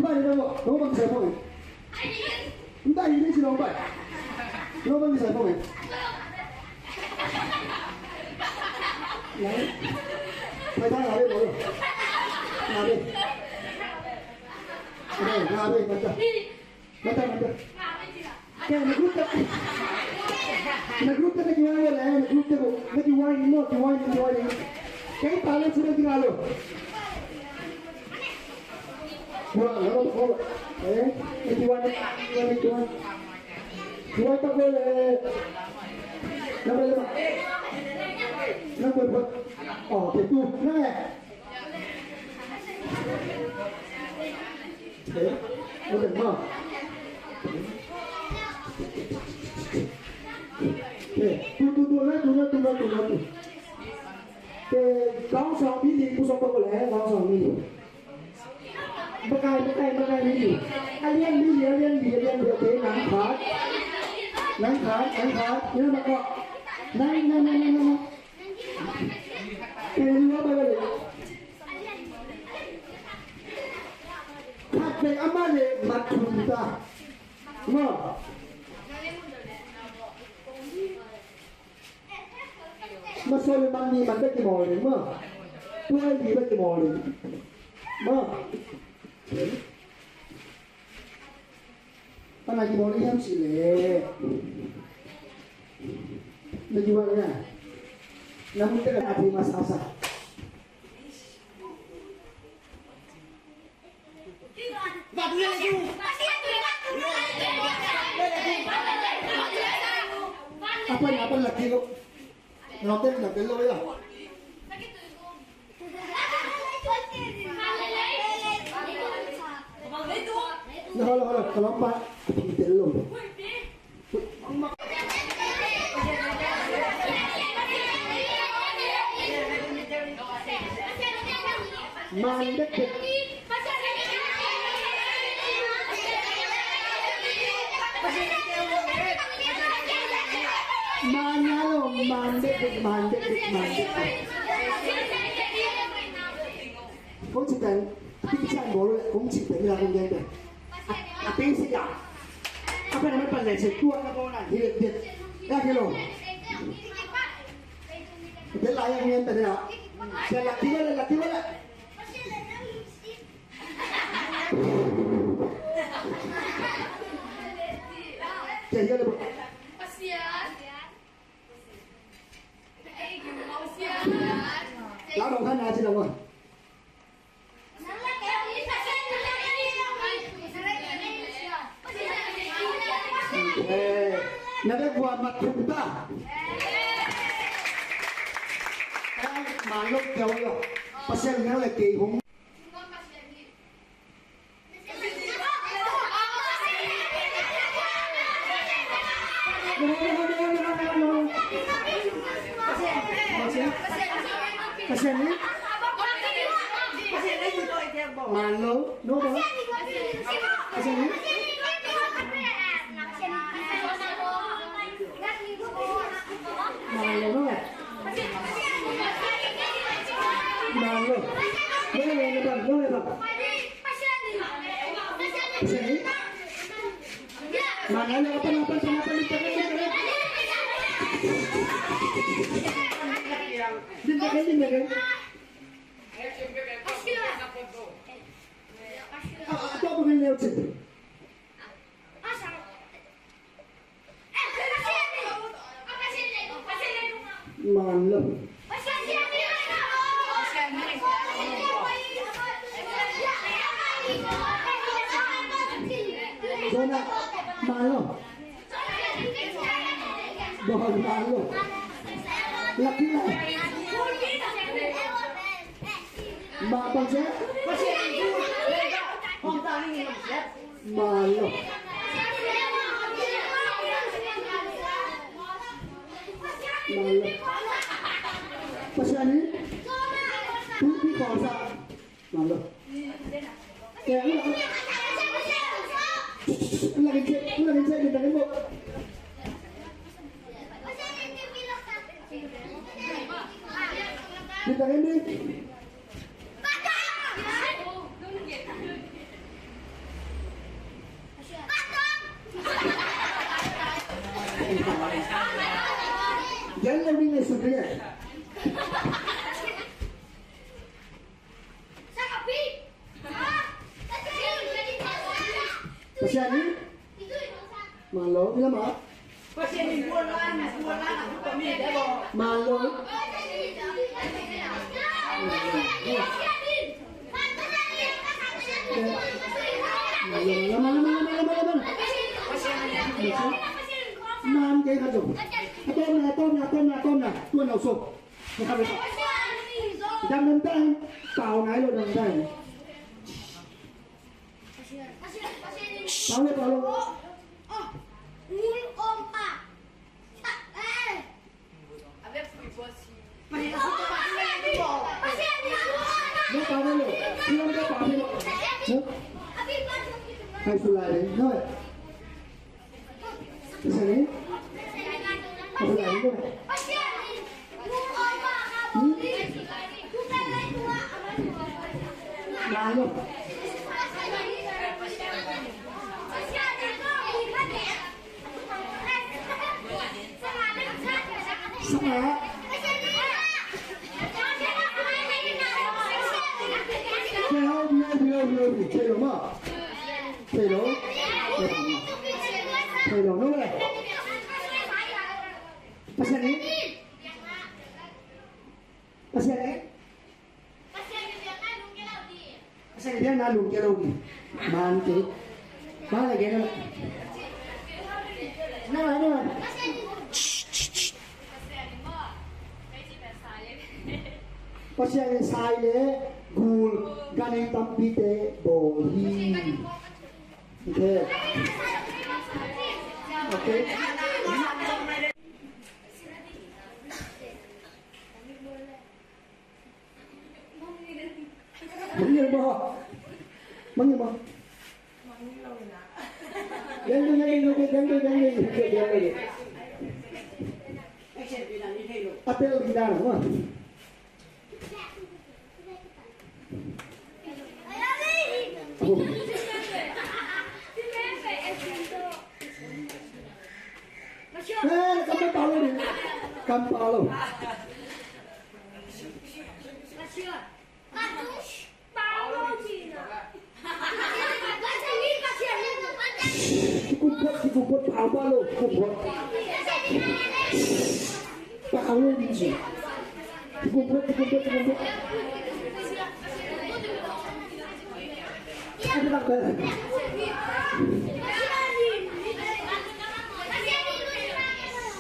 Ba ni lo, lo bang sai bang. Nta hi ni si nong pai. Nong pai mi sai phong eh. Nai. Pai ta nga be mo lo. Nga be. Nga be, nga be, nga be. Nga be, nga be. Kaya na group ka. Na group ka na kiwan wala, na group ka ko. Na kiwan mo, kiwan, kiwan. Kaya pala sila kinalo. Wala, wala, wala. Eh, na kiwan, kiwan, kiwan. Kiwan pa ko, eh. Na ba, na ba. Na ba, ba. Oh, okay, tu. Na, eh. Eh, okay, ma. Eh, tu, tu, tu, na, tu, na, tu, na, tu, na, tu. Eh, kong song mi li, ku song pa ko le, kong song mi li. Bakai, bakai, bakai mi li. A lian mi li, a lian mi, a lian mi, okay, nang khat. Nang khat, nang khat. Ina ma ko. Nang, nang, nang, nang, nang. Eh, li wa ba le. Khat vei amah le mat thum ta. Maw. Masaw le man nih man bek kimawl ding maw. Tuai li bek kimawl ding. Maw. Pana kimawl ding hiam cih leh. Na kimawl ding a. Na mun tek a thei masa sa. Apa ni, apa lagi lo? Nonton na belo ya. Na halo, halo, kalau empat, belo. Man dekdek. Man alo, man dekdek, man dekdek, man dekdek. Kong cih pen, teacher bawl leh kong cih pen, la kong gen pen. A, a teacher ya. A pen a pen pan leh se tua na bawl na hi leh det. Ya ke lo. Det la ya kong gen pen ya. Sia la ki leh, la ki leh. Sia ya leh. Lau dong khan na ci dong. Eh, na bek gua mat thum ta. Eh, man lo keu lo. Pasian nang le kei hong. Pasian ni? Malo? No ba? Pasian ni? Malo no? Malo. Malo, malo, malo. Pasian ni? Mana na apa, apa, apa, apa, apa, apa. Din ka kayo, din ka kayo. Ah, ah, ito, pag-inilip siya. Malo. Bona, malo. Bona, malo. Laki na. Ma, bang siya? Malo. Malo. Pasian ni? Tu, tu, kau sa. Malo. Kaya, ano? Lagi check, lagi check, kita kan mo. Kita kan ni. Gen lo ding nei suk ding e. Pasian in man lo, ila ma. Pasian in buan lai, buan lai, buan lai. Man lo. Man lo. Lama, lama, lama, lama, lama. Man kei khat zo. A tom na, a tom na, a tom na, a tom na. Tuan lo so. Dam dam dam. Pau nai lo dam dam. Pau lo, pau lo. Lo pau lo. Lo pau lo. Hai sulai deh. Lo. Pasian in? Pasian in deh. Hmm? Lalu. Sama. Kei hau, kei hau, kei hau, kei hau, kei hau. Thei lo? Thei lo, no le. Pasian in? Pasian in? Pasian in biakna lungkia lo ding. Man kei. Man la gen la. Na, na. Pasian in sai le gul ganhing tampite bawl hi. Ok. Ok. Mangngilh maw? Mangngilh maw? Deng deng deng deng deng deng deng deng deng. A tel ding dan maw? Eh, kam pau lo ding. Kam pau lo. Kikum phot, kikum phot, pau, pau lo, kikum phot. Pau lo ding ci. Kikum phot, kikum phot, kikum phot. Ada tak ada?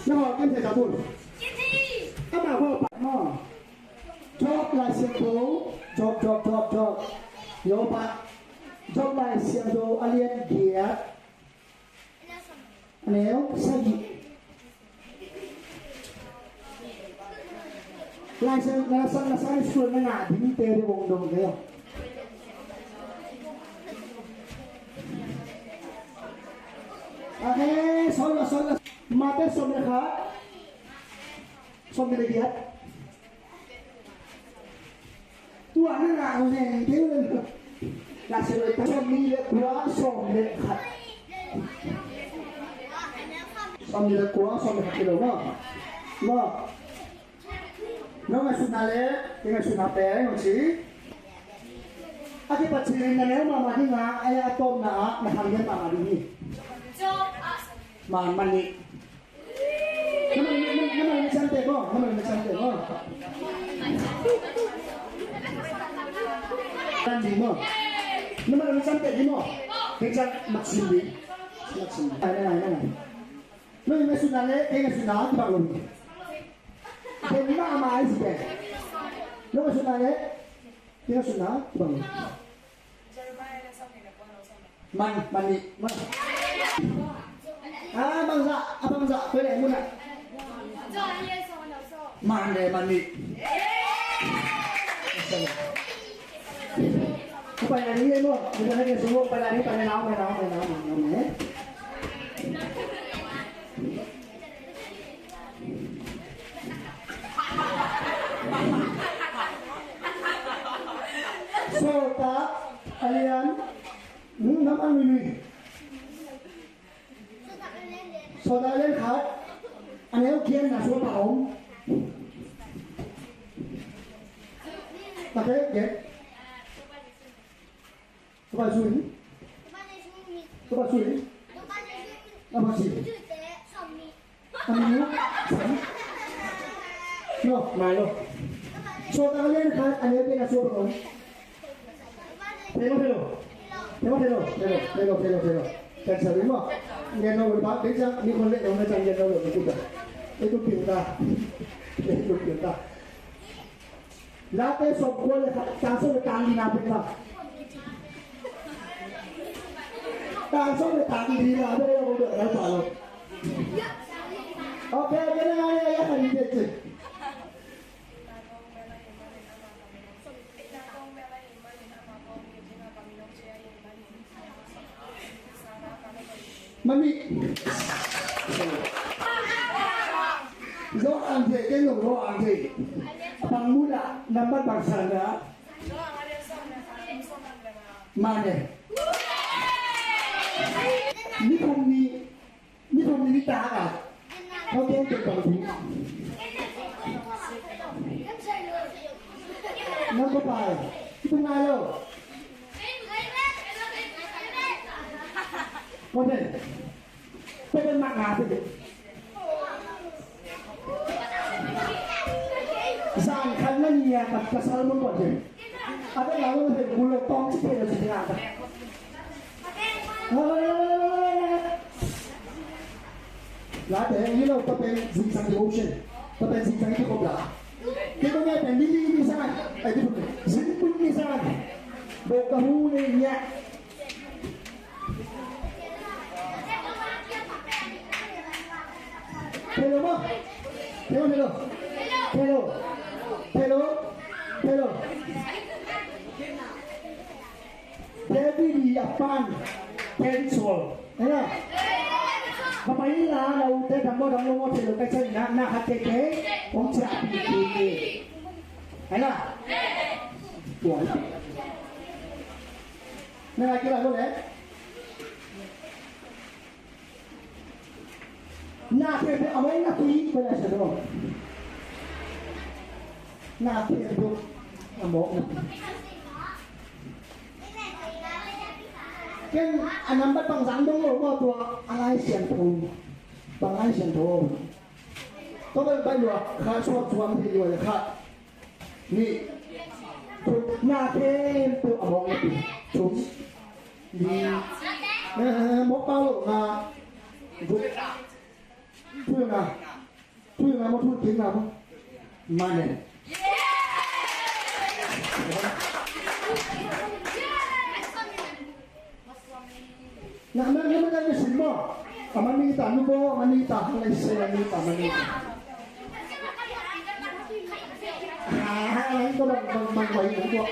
Nama kan saya kabur. Ama ho pa no. Job Lai Siangtho, Job, Job, Job, Job. Yo pa. Job Lai Siangtho a lian giat. A neu sagih. Lai Siangtho, na sang, na sang suan na ngah ding te de bong dong de. A he, sol la, sol la. Mate som le khat. Sawmnih le giat. Tua na ngah leng kei uh le. Lai Siangtho sawmnih le kua, sawm le khat. Sawmnih le kua, sawm le khat kilo maw? Maw? Nong ngaihsutna le kei ngaihsutna pen hong ci. A kipat cil in na neu mahmah ding a, a tawpna ah na khang lian mahmah ding hi. Man, man nih. Nama, nama, nama, na cante mo, nama, na cante mo. Kan di mo. Nama, na cante di mo. Kecak maksim di. Maksim. Ai, ai, ai, ai. Nama, na suna le, eh, na suna, tu baru. Nama, mai si. Nama, suna le. Kina suna, bang. Man, man ni, man. Ah, bangzah, ah, bangzah, pwede muna. Man de, man ni. Upaya ni mo, upaya ni mo, upaya ni, upaya ni, upaya ni, upaya ni, upaya ni. Sawltak a lian, hmm, nam ang nui nui. Sawltak a lian khat, a neu Kian na sua pa om. Mate, kian. Tupa sui. Tupa sui. Tupa sui. Aminu. Sam. No, Milo. So, tang lian khat, a lian pen a sua pa om. Thelo, thelo. Thelo, thelo, thelo, thelo, thelo, thelo. Kan sa rin mo. Ngen no ba, ben sa, ni kon le, no na chang ngen no lo, ni kuta. Itu pinta. Itu pinta. Late sawmkua le khat, tang sawm le tang li na pen ba. Tang sawm le tang li na pen ba, ba, ba, ba. Okay, okay, na, na, na, na, na, na. Mami. Zo ang thei, kei zong zo ang thei. Bang mula, nambat bang sang na. Mane. Ni thum ni. Ni thum ni ni ta ka. Kau keng tek bang thum. Nang ko pai. Itu ngai lo. Ko den. Ko den mak nga tu. Zan khan na ni ya kat ka salmon ko den. Ada lalu hei bulo tong si hei si na. Late, you know, tua pen zingsang devotion. Tua pen zingsang i kikop la. Kei tua pen lili mi sang. Ai, di pun. Zing pun mi sang. Bo ka hu ne nya. Hello, ma. Hello, hello. Hello. Hello. Hello. David i a pan ken Saul. Ahi na. Ka pai la na u te dam mo dam lo mo te lo kai sai na na ha te te. Ong cha pi pi pi. Ahi na. Tuan. Na kai kila lo le. Na khempeuh a mawk napi, ko na sa dong. Na khempeuh a mawk napi. Ken a nambat bang zang dong lo, ko tua a Lai Siangtho. Bang Lai Siangtho. Tua bang bai lua, kha suak suak hi lua kha. Ni. Na khempeuh a mawk napi. Thum. Li. Eh, mawk pau lo nga. Guk. Thuy nga. Thuy nga maw, thuy kik nga maw. Mane. Na, na, na, na, na, sin maw. A man ni ta nu bo, a man ni ta, a man ni ta, a man ni ta. Ah, a man ni ta, bang, bang, bang, bang, bang.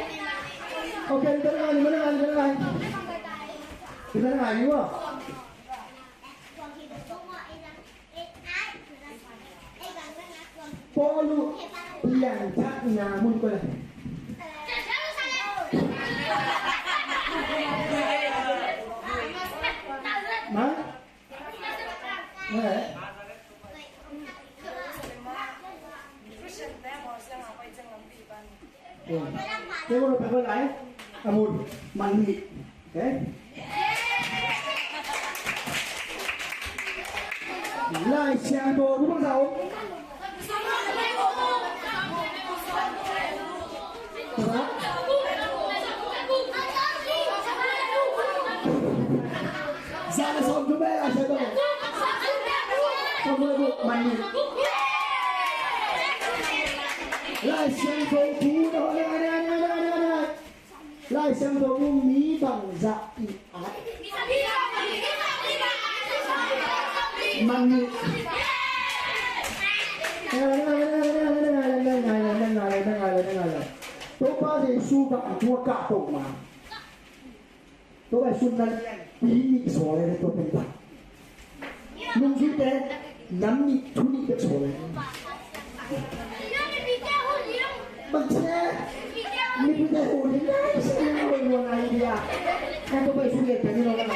Okay, kita na nga, kita na nga, kita na nga. Kita na nga, yun maw. Paulu piangthakna mun kua le. Ma? Eh? Kei ko na pek lai a mun man ni. Lai Siangtho bu bang sa om. Zan a sawm thum Lai Siangtho bu man ni. Lai Siangtho bu na, na, na, na. Lai Siangtho bu mi bangzah i at. Man ni. Topa Jesu bang a tua kah to ma. Tua bai sun na lian pi nih sawl le tua pen ta. Nungzuite nam nih thu nih bek sawl le. Bang ci e. Mipite hu nih nai si nih hu nih nai dia. Kan tua bai sun le pen ni lo na.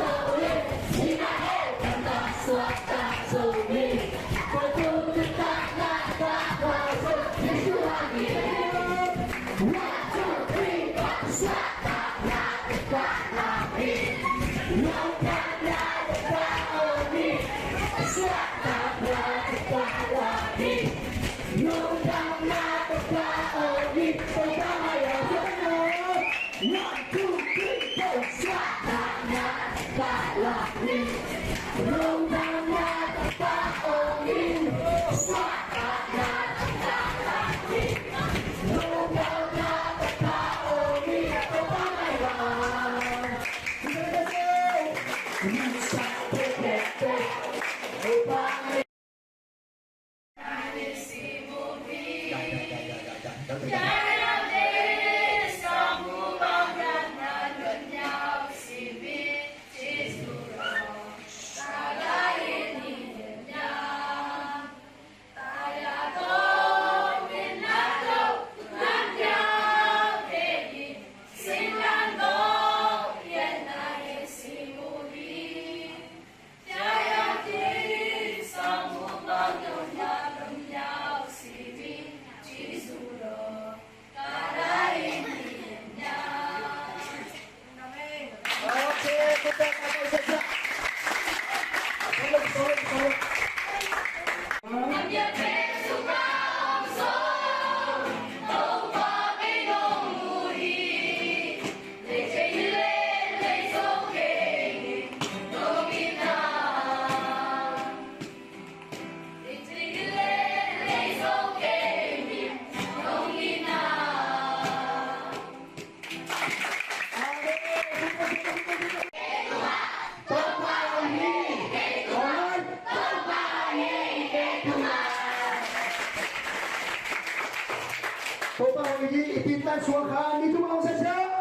Topa hong hi, i pintan suak kha mi tum hong sia sia.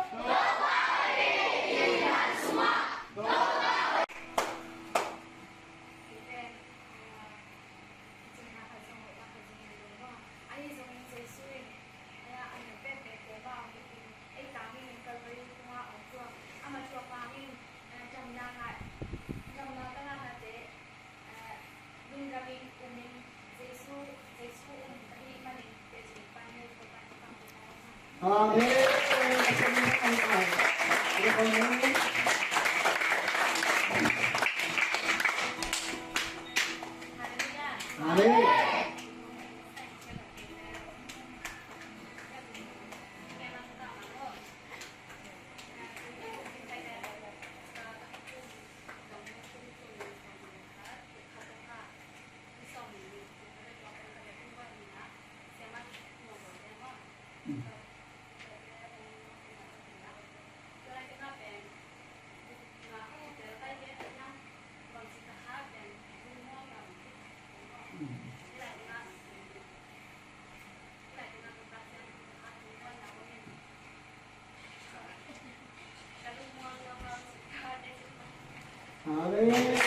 Amen. Amen. Amen.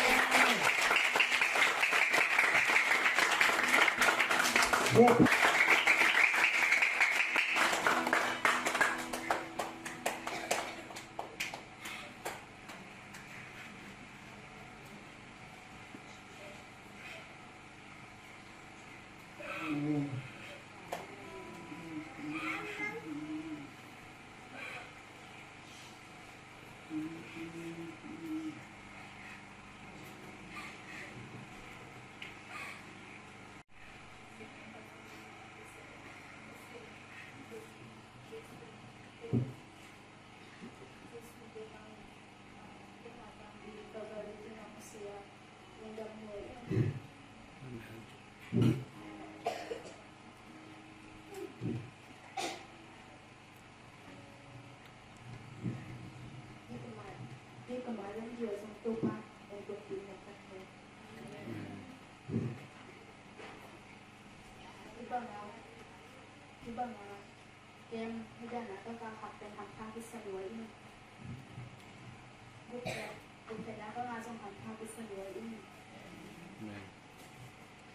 Ka mai lam dia zong Topa hong tonpih na ka thei. Hih bangah, hih bangah kem hih bangah ka ka hak pen hampha kisa lua in. Guk pen, guk pen a ka ngah zong hampha kisa lua in. Amen.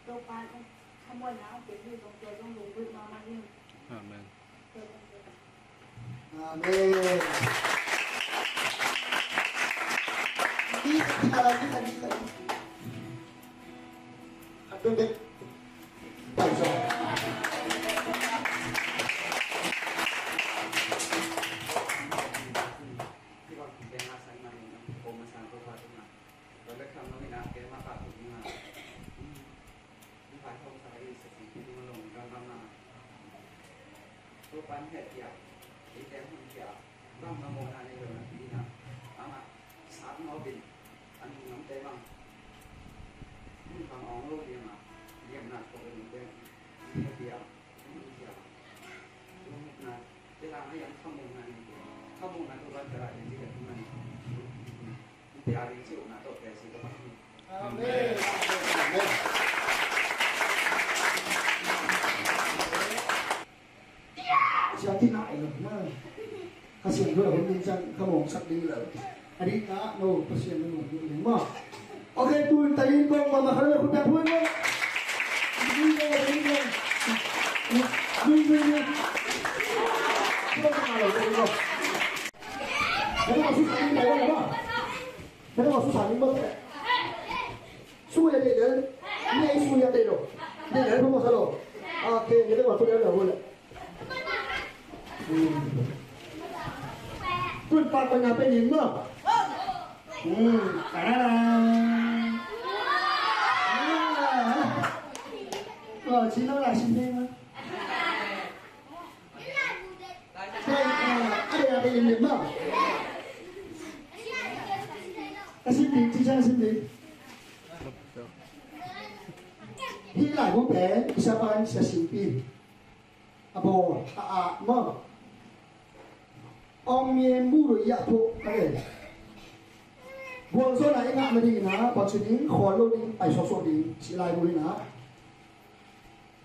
Topa in khamuanna hong pia hi zong tua zong lunggulh mahmah in. Amen. Amen. Topa'n hehpih a, eite hong hehpih a, bangmah mawhna nei lo napi in a, amah sat ngawp in a nunglamte bang mun khang awng lo ding a, liamna tawh a nungte hehpih a, hong hehpih a, hong hehpih a, te la ngai ang khamawhna nei, khamawhna Topa'n te la ding ci hehpih man. Amen. Amen. Siate nai lo na. Ka siam lo hun ding ciang ka mawngsak ding lo. A ding na no, Pasian lo ding maw. Ok, tun ta in kong mama kha lo, khut beng, khut beng. Ding ding ding. Ding ding ding. Kong mama lo ding lo. Kong mama lo ding lo. Kena masuk saling bang. Sungguh ya dia. Ini sungguh ya dia. Dia dah mau salo. Oke, kita waktu dia dah boleh. Hmm. Pun pak pernah pening mah. Hmm. Tararang. Ah. Oh, sino lah sini mah? Ka sim ding, teacher, sim ding. Hih laibu pen i siapa in Sia Singpi a bawl a at maw. Awng mi mu lo i ah phuh a gen. Gualzawhna i ngah nadingin ah, bangci ding, khawl lo ding, pai suaksuak ding, cih laibu in ah.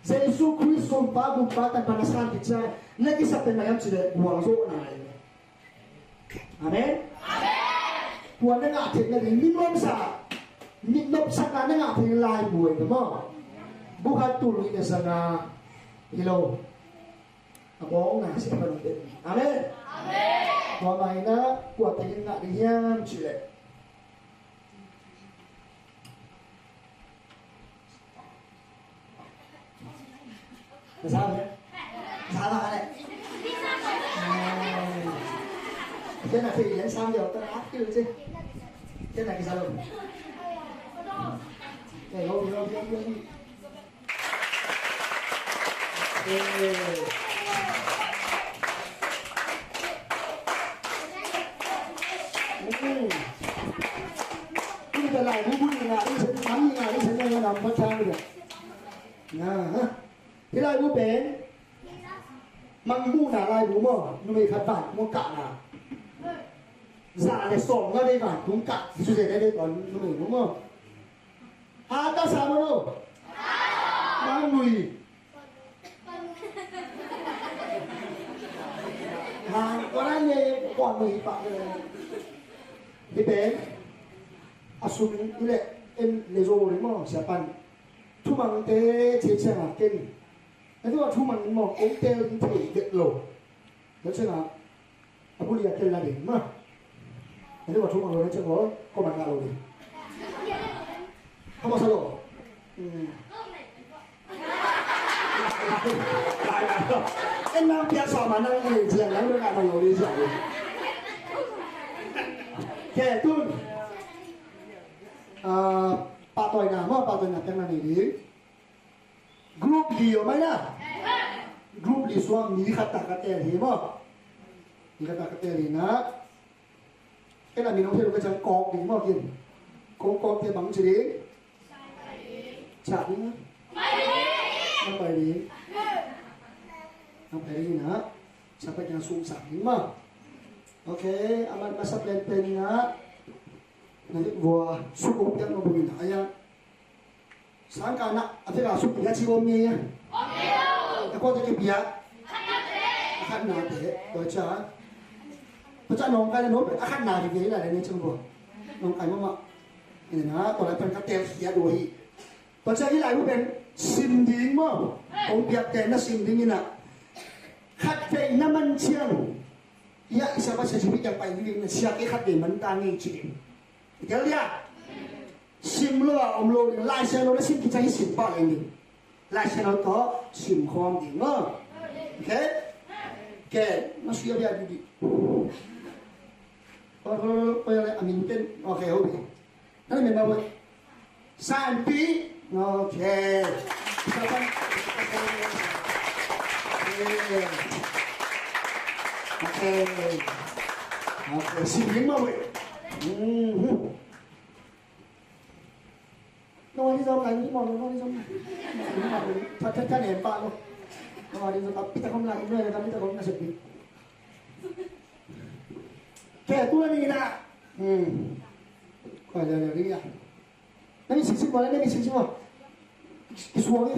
Jesu Khrist Gumpa, Gumpa, Tanpa na san khit ciang na kisap pen bang hiam cih leh gualzawhna hi. Amen. Tua na ngah theih nading, mitnopsa, mitnopsakna na ngah theih laibu hi maw. Bu khat tul nih le za nga hi lo. A bawng na sia pan ding. Amen. Tua mah in ah kua teng in ngah ding hiam cih leh. Ka sa le. Ka sa la le. Te na thei lian sam deuh ta na kil ce. Te na kisa lo. Te lo lo lo lo. Eh. Mm. Ui, ta lai bu bu ni nga, ui, sen, nam ni nga, ui, sen, nga, nam, pa, chang, ui. Nga, ha? Hih laibu pen Mangmuhna laibu maw, numei khat vantung a kahna. Za le sawm nga vei vantung kah, Jesu Khrist vei tuan numei maw. A ta sa maw no? Mangnui. Ha, kua na ne kua nui pa. Hih pen a sum i le en le zo le maw, sia pan. Thumangte ciaciang a ken. Na tua thumang in maw, kong tel in thei det lo. Na ciang a, a buli a tel la ding ma. Na tua thumang lo na ciang a, ko man ngah lo ding. Ka mawk sa lo. Hmm. En nang piak sawm a nang le ciang nang lo ngah lo ding ciang. Ke tun. Ah, pahtawina maw, pahtawina piakna nei ding. Group li om mai na. Group li suang mi khat tak ka tel hi maw. Mi khat tak ka tel hi na. Kei na mi nong thei lo ka ciang kawk ding maw kin. Kawk kawk te bang ci ding. Ciah ding na. Nang pai ding. Nang pai ding na. Sa pai ding sum sak ding maw. Ok, a man masa penpen na. Na vik vua suk om piak no bungin a ya. Sangkah na a vek a suk piak ci om ni ya. A kua te ki piak. A khat na te. Tua ca. Tua ca nong kai na no a khat na ki piak la ni cang vua. Nong kai mama. Ina tua lai pen ka tel khia do hi. Tua ciang i lai uh pen sim ding maw? Kong piakte na sim ding ina. Khat vei na man ciang. Ia, i sia pa sia ci pi kiang pai ding na sia kei khat vei man ta ngei ci ding. I tel dia. Sim lo a om lo ding. Lai sia lo na sim kica hi sim pa leng ding. Lai sia lo to sim khawm ding maw? Okay? Okay. Na sia bia ding ding. Oi, oi, oi, oi, a min ken. Okay, hobi. Nang memang buat. Santi. Okay. Siapa? Okay. Okay. Okay. Sini mau buat. Hmm. No, ni zong lai ni mau, no, ni zong lai. Ni mau. Tha, tha, tha, ne pa lo. No, ni zong, tapi tak kom lai, no, tapi tak kom lai sepi. Okay, tu lah ni nak. Hmm. Kau ada lagi ya. Na missing sim maw, na missing sim maw. Kisuang hi.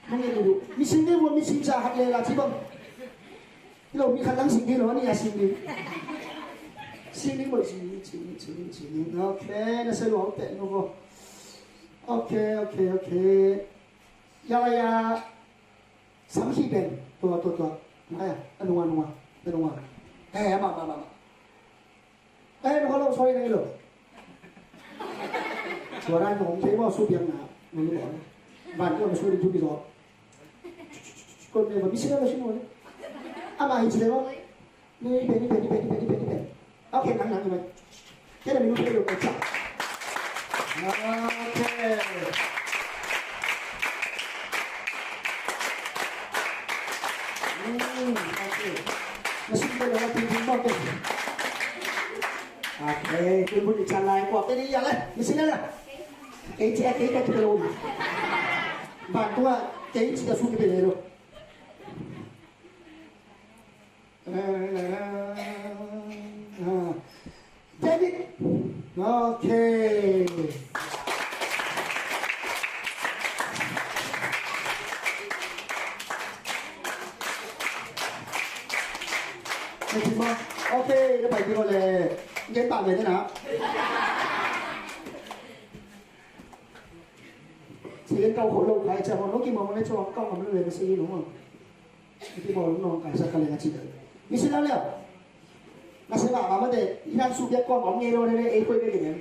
Mong hi duh. Missing ding maw, missing sa khat le la ci bang. Hi lo, mi khat lang sing ding lo, ni a sing ding. Sing ding maw, sing ding, sing ding, sing ding, sing ding. Okay, na sa lo, okay, no go. Okay, okay, okay. Ya, ya. Sam hi ben. Tua, tua, tua. Maya, a nunga, nunga. A nunga. Eh, ama, ama, ama. Eh, no, hello, sorry, no, hello. Suara no, hong kei mo, su biang na, no, no, no. Ban ko, su di, su di, so. Ko ne, ba, misi na, misi mo. Ama, hi, sile mo. Ni, pe, ni, pe, ni, pe, ni, pe, ni, pe, ni, pe. Okay, nang, nang, ni, ba. Kena, ni, pe, lo, ko, cha. Okay. Hmm, okay. Masi ko na pin pin mo ke. Okay, pin pin ikan lai ko. Pwede yan eh. Masi na na. Kei ci, kei ka ci ka lo. Bantua, kei ci ka su ki pwede lo. David. Okay. Okay, na pai ding le. Ngen ta le na. Sila kau ko lo kai cha mo, no ki mo le cho kau kam le sila no. Iti bawl nong kai sa ka leng a ci dai. Mi si lau liau. Na se ma ma ma de, i nan su biak kua ma ngei lo ne ne, ei koi ne ne.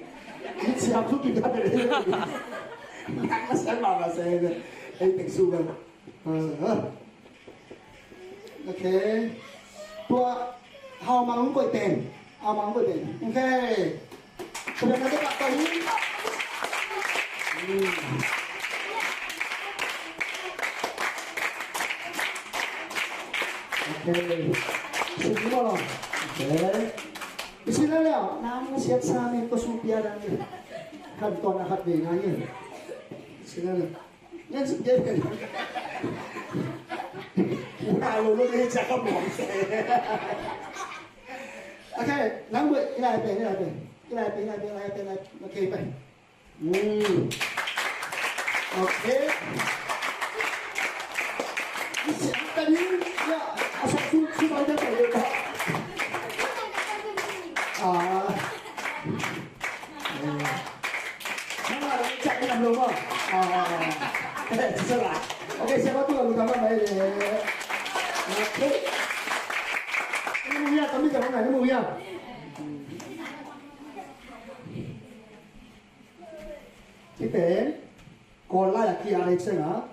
Mi si lau su ki biak ne ne. Na se ma ma se ne, ei tek su ba. Ah, ah. Okay. Tua, hau mang koi pen. Hau mang koi pen. Okay. Sudah nanti Pak Tony. Hmm. Okay. Sini mo. Okay. Isi na liao. Nang siat sa mi ko supia dan. Kan to na hat de na ye. Isi na liao. Ngan suk gei pen. Nga lo lo ni cakap mo. Okay, nang buat, ilai pen, ilai pen. Ilai pen, ilai pen, ilai pen, ilai pen. Okay, pen. Hmm. Okay. Tadi, ya, asal su, su, su, su, su, ah. Nang ada cak ni belum ah. Ah. Eh, terserah. Okay, siapa tu lalu gambar baik deh. Okay. Ini Muya, kami jangan ini Muya. Kita, kola ya kia ada cakap.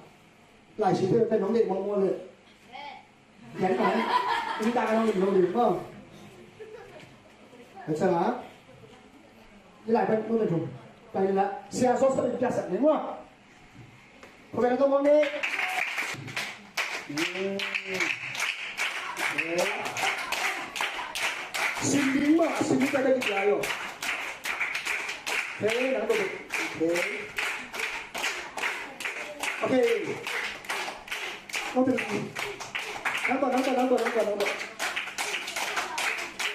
Lai si pen pen nong dek mong mong le. Yan kai. Ini tak nong dek nong dek mong. Baca lah. Ini lai pen nong dek tu. Pai lah. Sia sos pen biasa ni mong. Kau pen nong mong ni. Hmm. Sinding mah, sinding kada kita ayo. Hei, nang tu. Hei. Okay. Nang tu. Nang tu, nang tu, nang tu, nang tu, nang tu.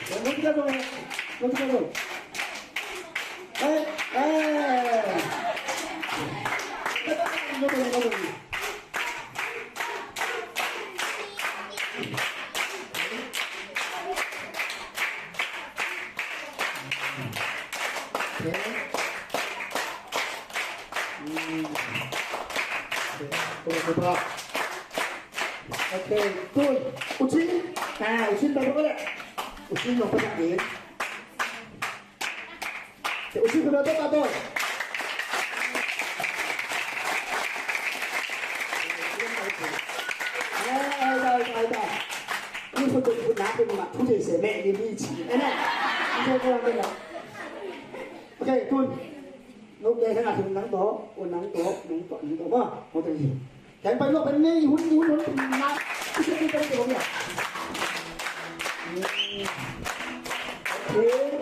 Nang tu, nang tu. Nang tu, nang tu. Hey, hey. Okay. Hmm. Okay, tun. U Cin. Ah, U Cin, pai bawk leh. U Cin, nong pai bawk in. U Cin, pai bawk, pai bawk. Ah, pai, pai, pai. Ni fu tu, fu na, fu ma, fu tu se me, ni, ni, ci. Eh, na. Ni fu tu, fu na. Okay, tun. Nukte khang a thum nang tawh, u nang tawh, nang tawh, nang tawh maw. Maw tawh ni. Khang pai lawh pen ni, hun, hun, hun, na. Okay.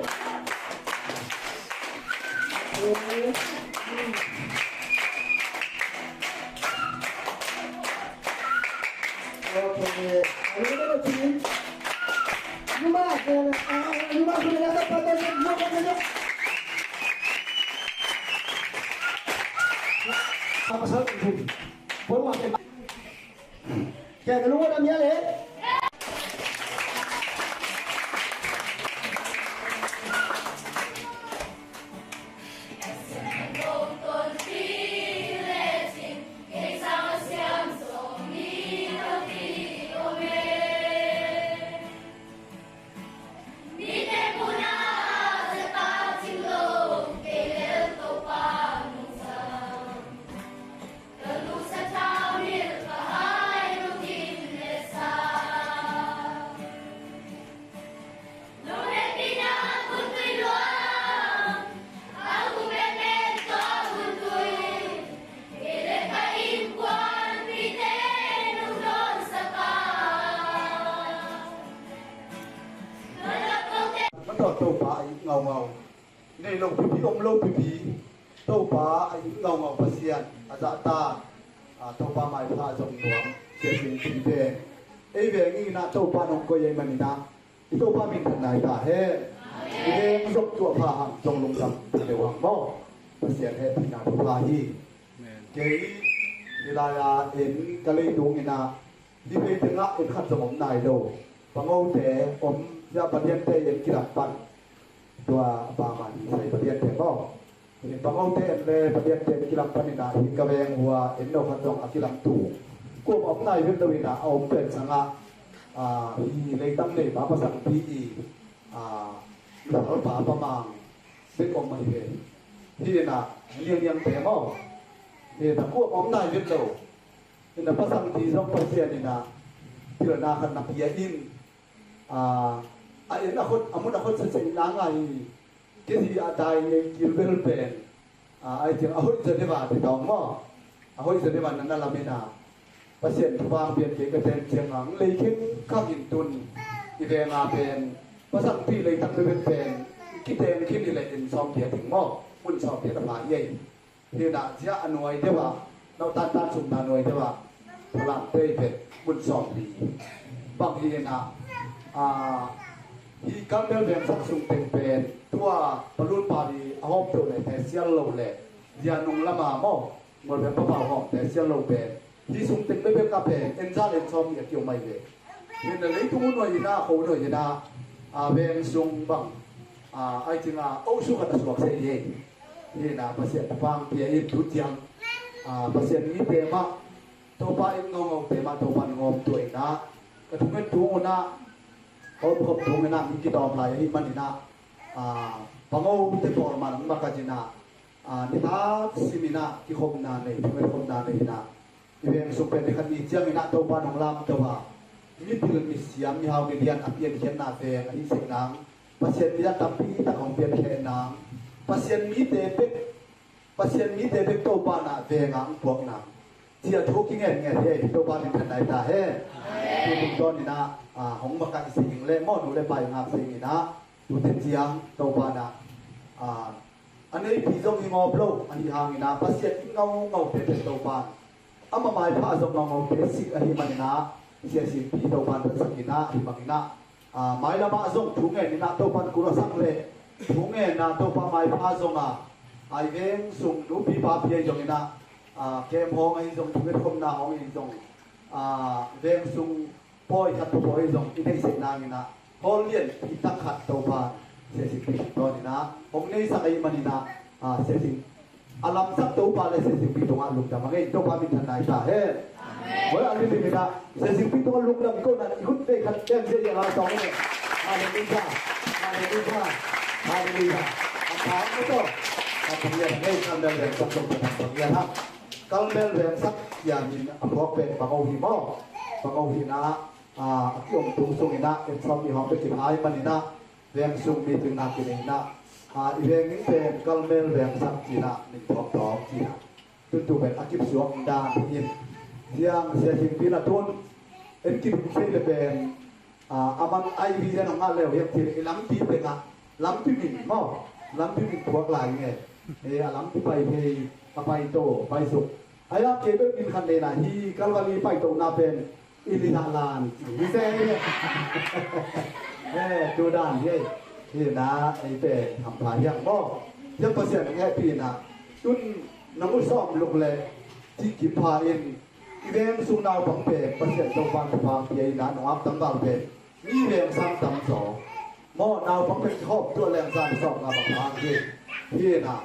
Mataw Topa a it ngaungau, nei lo pipi om lo pipi, Topa a it ngaungau Pasian a zahta, a, Topa maipha zong nuam, sia sin pipi. Ei veng in ah Topa nong koih ei manin ah, i Topa minthan nai ta hen. I veng zong tua pha hang zong lungdam deuh hang maw. Pasian hehpihna thupha hi. Kei hi lai-a en ka leitung in ah, hi vei tengah en khat zong om nai lo. Pangote om, ya Padiante en kilam pan. Tua a pa mah hi sai Padiante maw. Pangote en le Padiante en kilam pan in ah, hi ka veng hua en no khat zong a kilam tu. Kuam om nai vet lo in ah, a om pen sangah, a, hi leitang nei pa pasangpi i, a, Lalpa pa mang bek om mah hi ve. Hi in ah, liangliangte maw. Hi in ah, kuam om nai vet lo. Hi in ah, pasangpi zong Pasian in ah, pilna khat na pia in, a, a en a khot, a mun a khot sese in ah ngai hi. Kei hi a dai ngei kil bel pen, a, ai ciang a hoih zaw deuh a, ti tawng maw. A hoih zaw deuh a na na lam in ah, Pasian thupha pian kei ka ten ciang ang lei khin khang in tun. I veng a pen, pasangpi leitang bebek pen, kiteng khin i leh in sawm pia ding maw. Mun sawm pia ta pha i ei. Hi in ah, zia a nuai deuh ah, no tantan sumna nuai deuh ah, Falam tei pen mun sawmli. Bang hi in ah, a, hi Carmel veng sak sung teng pen, tua palun pali a hawm to le te sial lo le, zia nung lama maw, Mual veng papau hawm te sial lo pen, hi sung teng bebek a pen, en zal en sawm hi a kiom mai ve. Hi in ah leitung u nuai in ah, kho nuai in ah, a, veng sung bang, a, ai ciang a, o su khat a suak se hi ei. Hi in ah, Pasian thupha pia in tu ciang, a, Pasian mite mah, Topa in ngaungau te mah, Topa in ngawm tua in ah, ka thungen tung un ah, hawm khop tung in ah, mi kitawm lai ahi man in ah, a, pango te pawl mah nang mah ka zin ah, a, nitak sim in ah, kikhopna nei, thungen khopna nei in ah, i veng sung pen ni khat ni ciang in ah Topa nong lam to a, mipil misiam, mihau milian a piankhiatna veng ahi sek nang, Pasian mi a tampi tak hong piankhia nang, Pasian mite bek, Pasian mite bek Topa na veng ah hong puak nang. Cia thu kingen ngen hi, Topa min than nai ta hen. Amen. Tu tung tawn in ah, a, hong makaih sing le maw, nu le pa i ngak sing in ah, tu te ciang Topa na, a, a neipi zong hi ngawp lo, ahi hangin ah, Pasian i ngaungau te pen Topa ama maipha zong ngaungau te sik ahi manin ah, sia simpi Topan phatsak in ah, hi bangin ah, a, mailam ah zong thu ngen in ah, Topan kul a sak le, Thungetna Topa maipha zong a, a i veng sung nupi papi ahi zongin ah, a, kem hong ahi zong, thunget khopna hong ahi zong, a, veng sung pawi khat papawi ahi zong i deihsakna in ah, Kawllian i tak khat Topa Sia Singpi tungtawnin ah hong neisak ahih manin ah, a, Sia Sing a lamsak Topa le Sia Singpi tungah lungdam a ngei, Topa minthanna hi ta hen. Amen. Hoi, a lili minah Sia Singpi tungah lungdam ko nan i khut vei khat beng sia ia la sawng hen. Halleluia. Halleluia. Halleluia. A pha ko to. A pha ia ngei, Kalmel veng sak to, a pha ia ha. Kalmel veng sak ia min a phuak pen bang o hi maw? Bang o hi na, a, a kiom tung sungin ah, en sawm mi hong pe kip ahih manin ah, veng sung meeting na kinei na, a, i veng in pen Kalmel veng sak ci na, min thawk thawk ci na. Tun tu pen a kip suak dan in. Ziang Sia Singpi na tun, en kip thei le pen, a, a man ai vi zian hong ngah leu hiam ci le, i lampi tengah, lampi min maw, lampi min phuak lai nge. E, a lampi pai thei, a pai to, pai suk. Ai a kei bek min khan le na, hi Kalvari pai to na pen, i li dah lan ci hi se. Eh, tu dan hi ei. Hi na, ei pen hampha hiang maw? Hiang Pasian hehpihna. Tun nang uh sawm luk le ci kip pha in, i veng sung naupang pen Pasian Topan thupha pia in ah, nungak tangval pen mi veng sang tam zaw. Maw, naupang pen kihawm tuah leng zan sawm nga bang hang hi. Hi na,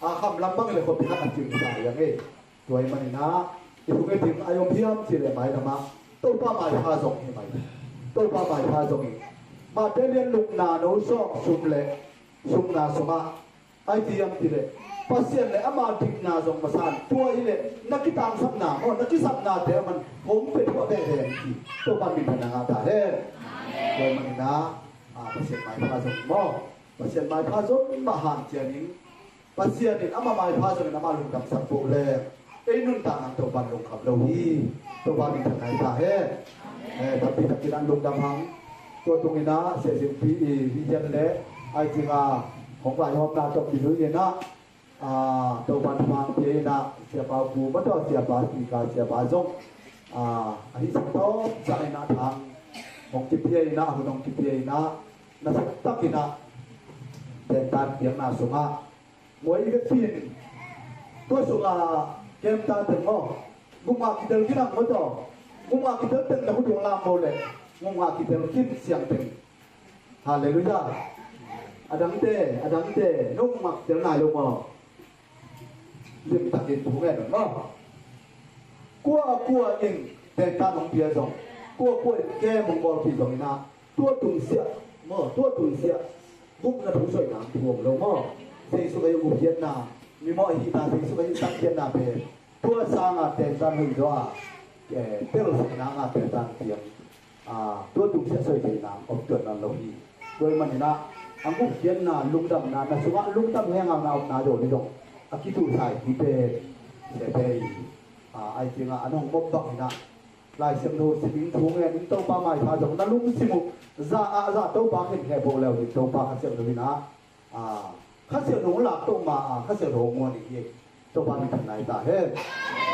a kham lam bang le khuapi khat a cim sa hiang ei. Tua ahih manin ah, i thunget ding a om hiam cih leh mailam ah Topa maipha zong hi mai. Topa maipha zong hi. Matthai lian lukna no sawm sum le sumna sungah, ai ti hiam cih leh, Pasian le ama dikna zong masa in, tua hi leh na kitangsapna maw, na kisapnate a man hong pia thuah veve hi ci. Topa minthanna ngah ta hen. Tua ahih manin ah, a, Pasian maipha zong hi maw? Pasian maipha zong mah hanciam in, Pasian in ama maipha zongin ama lungdamsak peuh leh, ei nuntakna Topa lungkham lo hi. Topa minthanna hi ta hen. Eh, tampi takin an lungdam hang. Tua tungin ah Sia Singpi i hi hian leh, ai cing a, hong vaihawmna tawh kilui in ah, a, Topa thupha pia in ah, Siapa Pu maw, tawh Siapa Sika, Siapa zong, a, a hihsak tawm sa in ah, thang hong kipia in ah, hun hong kipia in ah, nasia takin ah tentan piakna sungah, muai i vekpi in, tua sungah kemta teng maw, gupngah kitel kinang maw tawh, gupngah kitel teng na hutung lam maw leh, gupngah kitel kin siang teng. Halleluia. A dangte, a dangte, na gupngah kitel nai lo maw? Limtakin thu ngen un maw? Kua kua in tentan hong pia zong, kua kua in kem hong bawlpih zongin ah, tua tungsiah maw, tua tungsiah gupna thu soih nang thu om lo maw? Jesu ka i gupkhiatna, mimawh ahihna, Jesu ka i tatkhiatna pen tua sanga tentan hoih zaw a, eh, tel sangna nga tentan piang, a, tua tungsiah soih theihna om tuan nawn lo hi. Tua ahih manin ah, a gupkhiatna, lungdamna, na sungah lungdam henga na omna zaw ni zong, a kituhsa hi pen, se pen, a, ai cing a, an hong mop bang in ah, Lai Siangtho sim in, thu ngen in, Topa maipha zong na lungsim uh za ah za, Topa khen khempeuh leu in, Topa Kha Siangtho in ah, a, Kha Siangtho hong lak toh ma a, Kha Siangtho hong muan hi. Topa minthanna hi ta hen.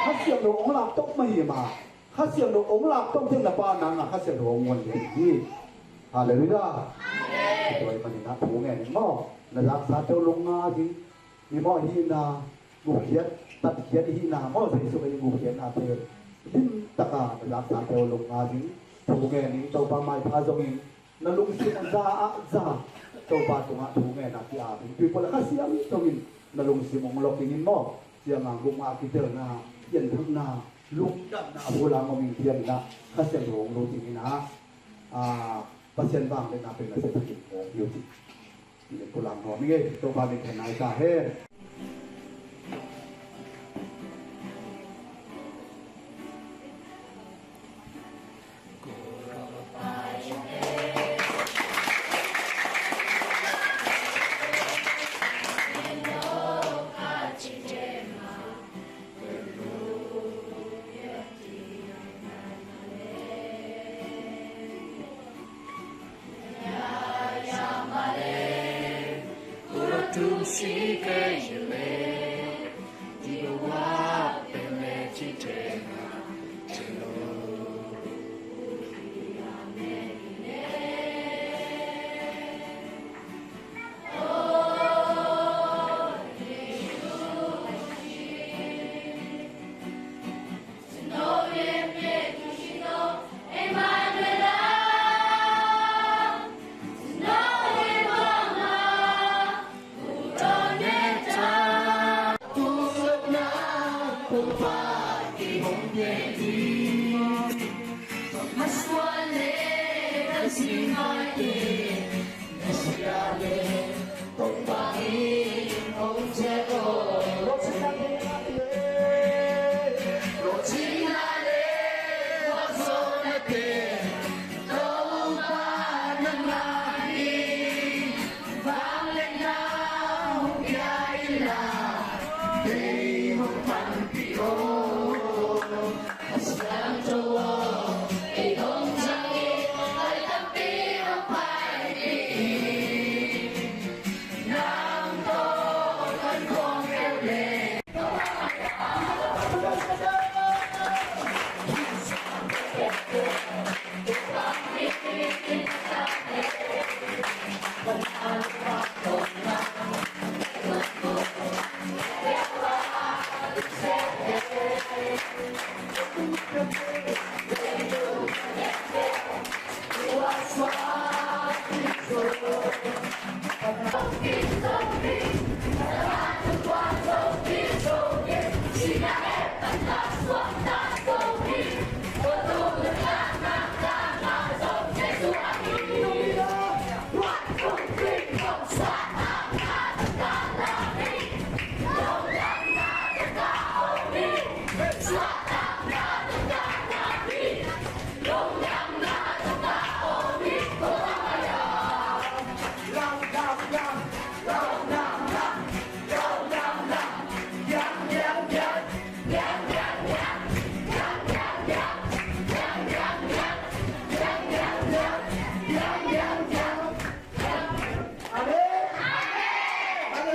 Kha Siangtho hong lak toh ma hi ma, Kha Siangtho hong lak toh ciang na pa nang a Kha Siangtho hong muan hi. Halleluia. Tua ahih manin ah thu ngen in maw, na zaksa teu lungnga ding, mimawh ahihna, gupkhiat, tatkhiat ahihna maw, Jesu ka i gupkhiatna pen limtaka na zaksa teu lungnga ding, thu ngen in, Topa maipha zongin, na lungsim za ah za, Topa tungah thu ngen a ki-ap in, tuipul a Kha Siangtho in na lungsim hong lok in maw, ciang a gupngah kitelna, pianthakna, lungdamna a bul a om in, pianna Kha Siangtho hong lut in ah, a, Pasian vangliatna pen nasia takin hong hi uh cih. Tua leh pulak nuam ing ei, Topa minthanna hi ta hen. Amen.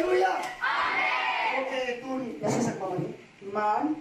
Halleluya. Okay, tun, nasa sa kamay. Man.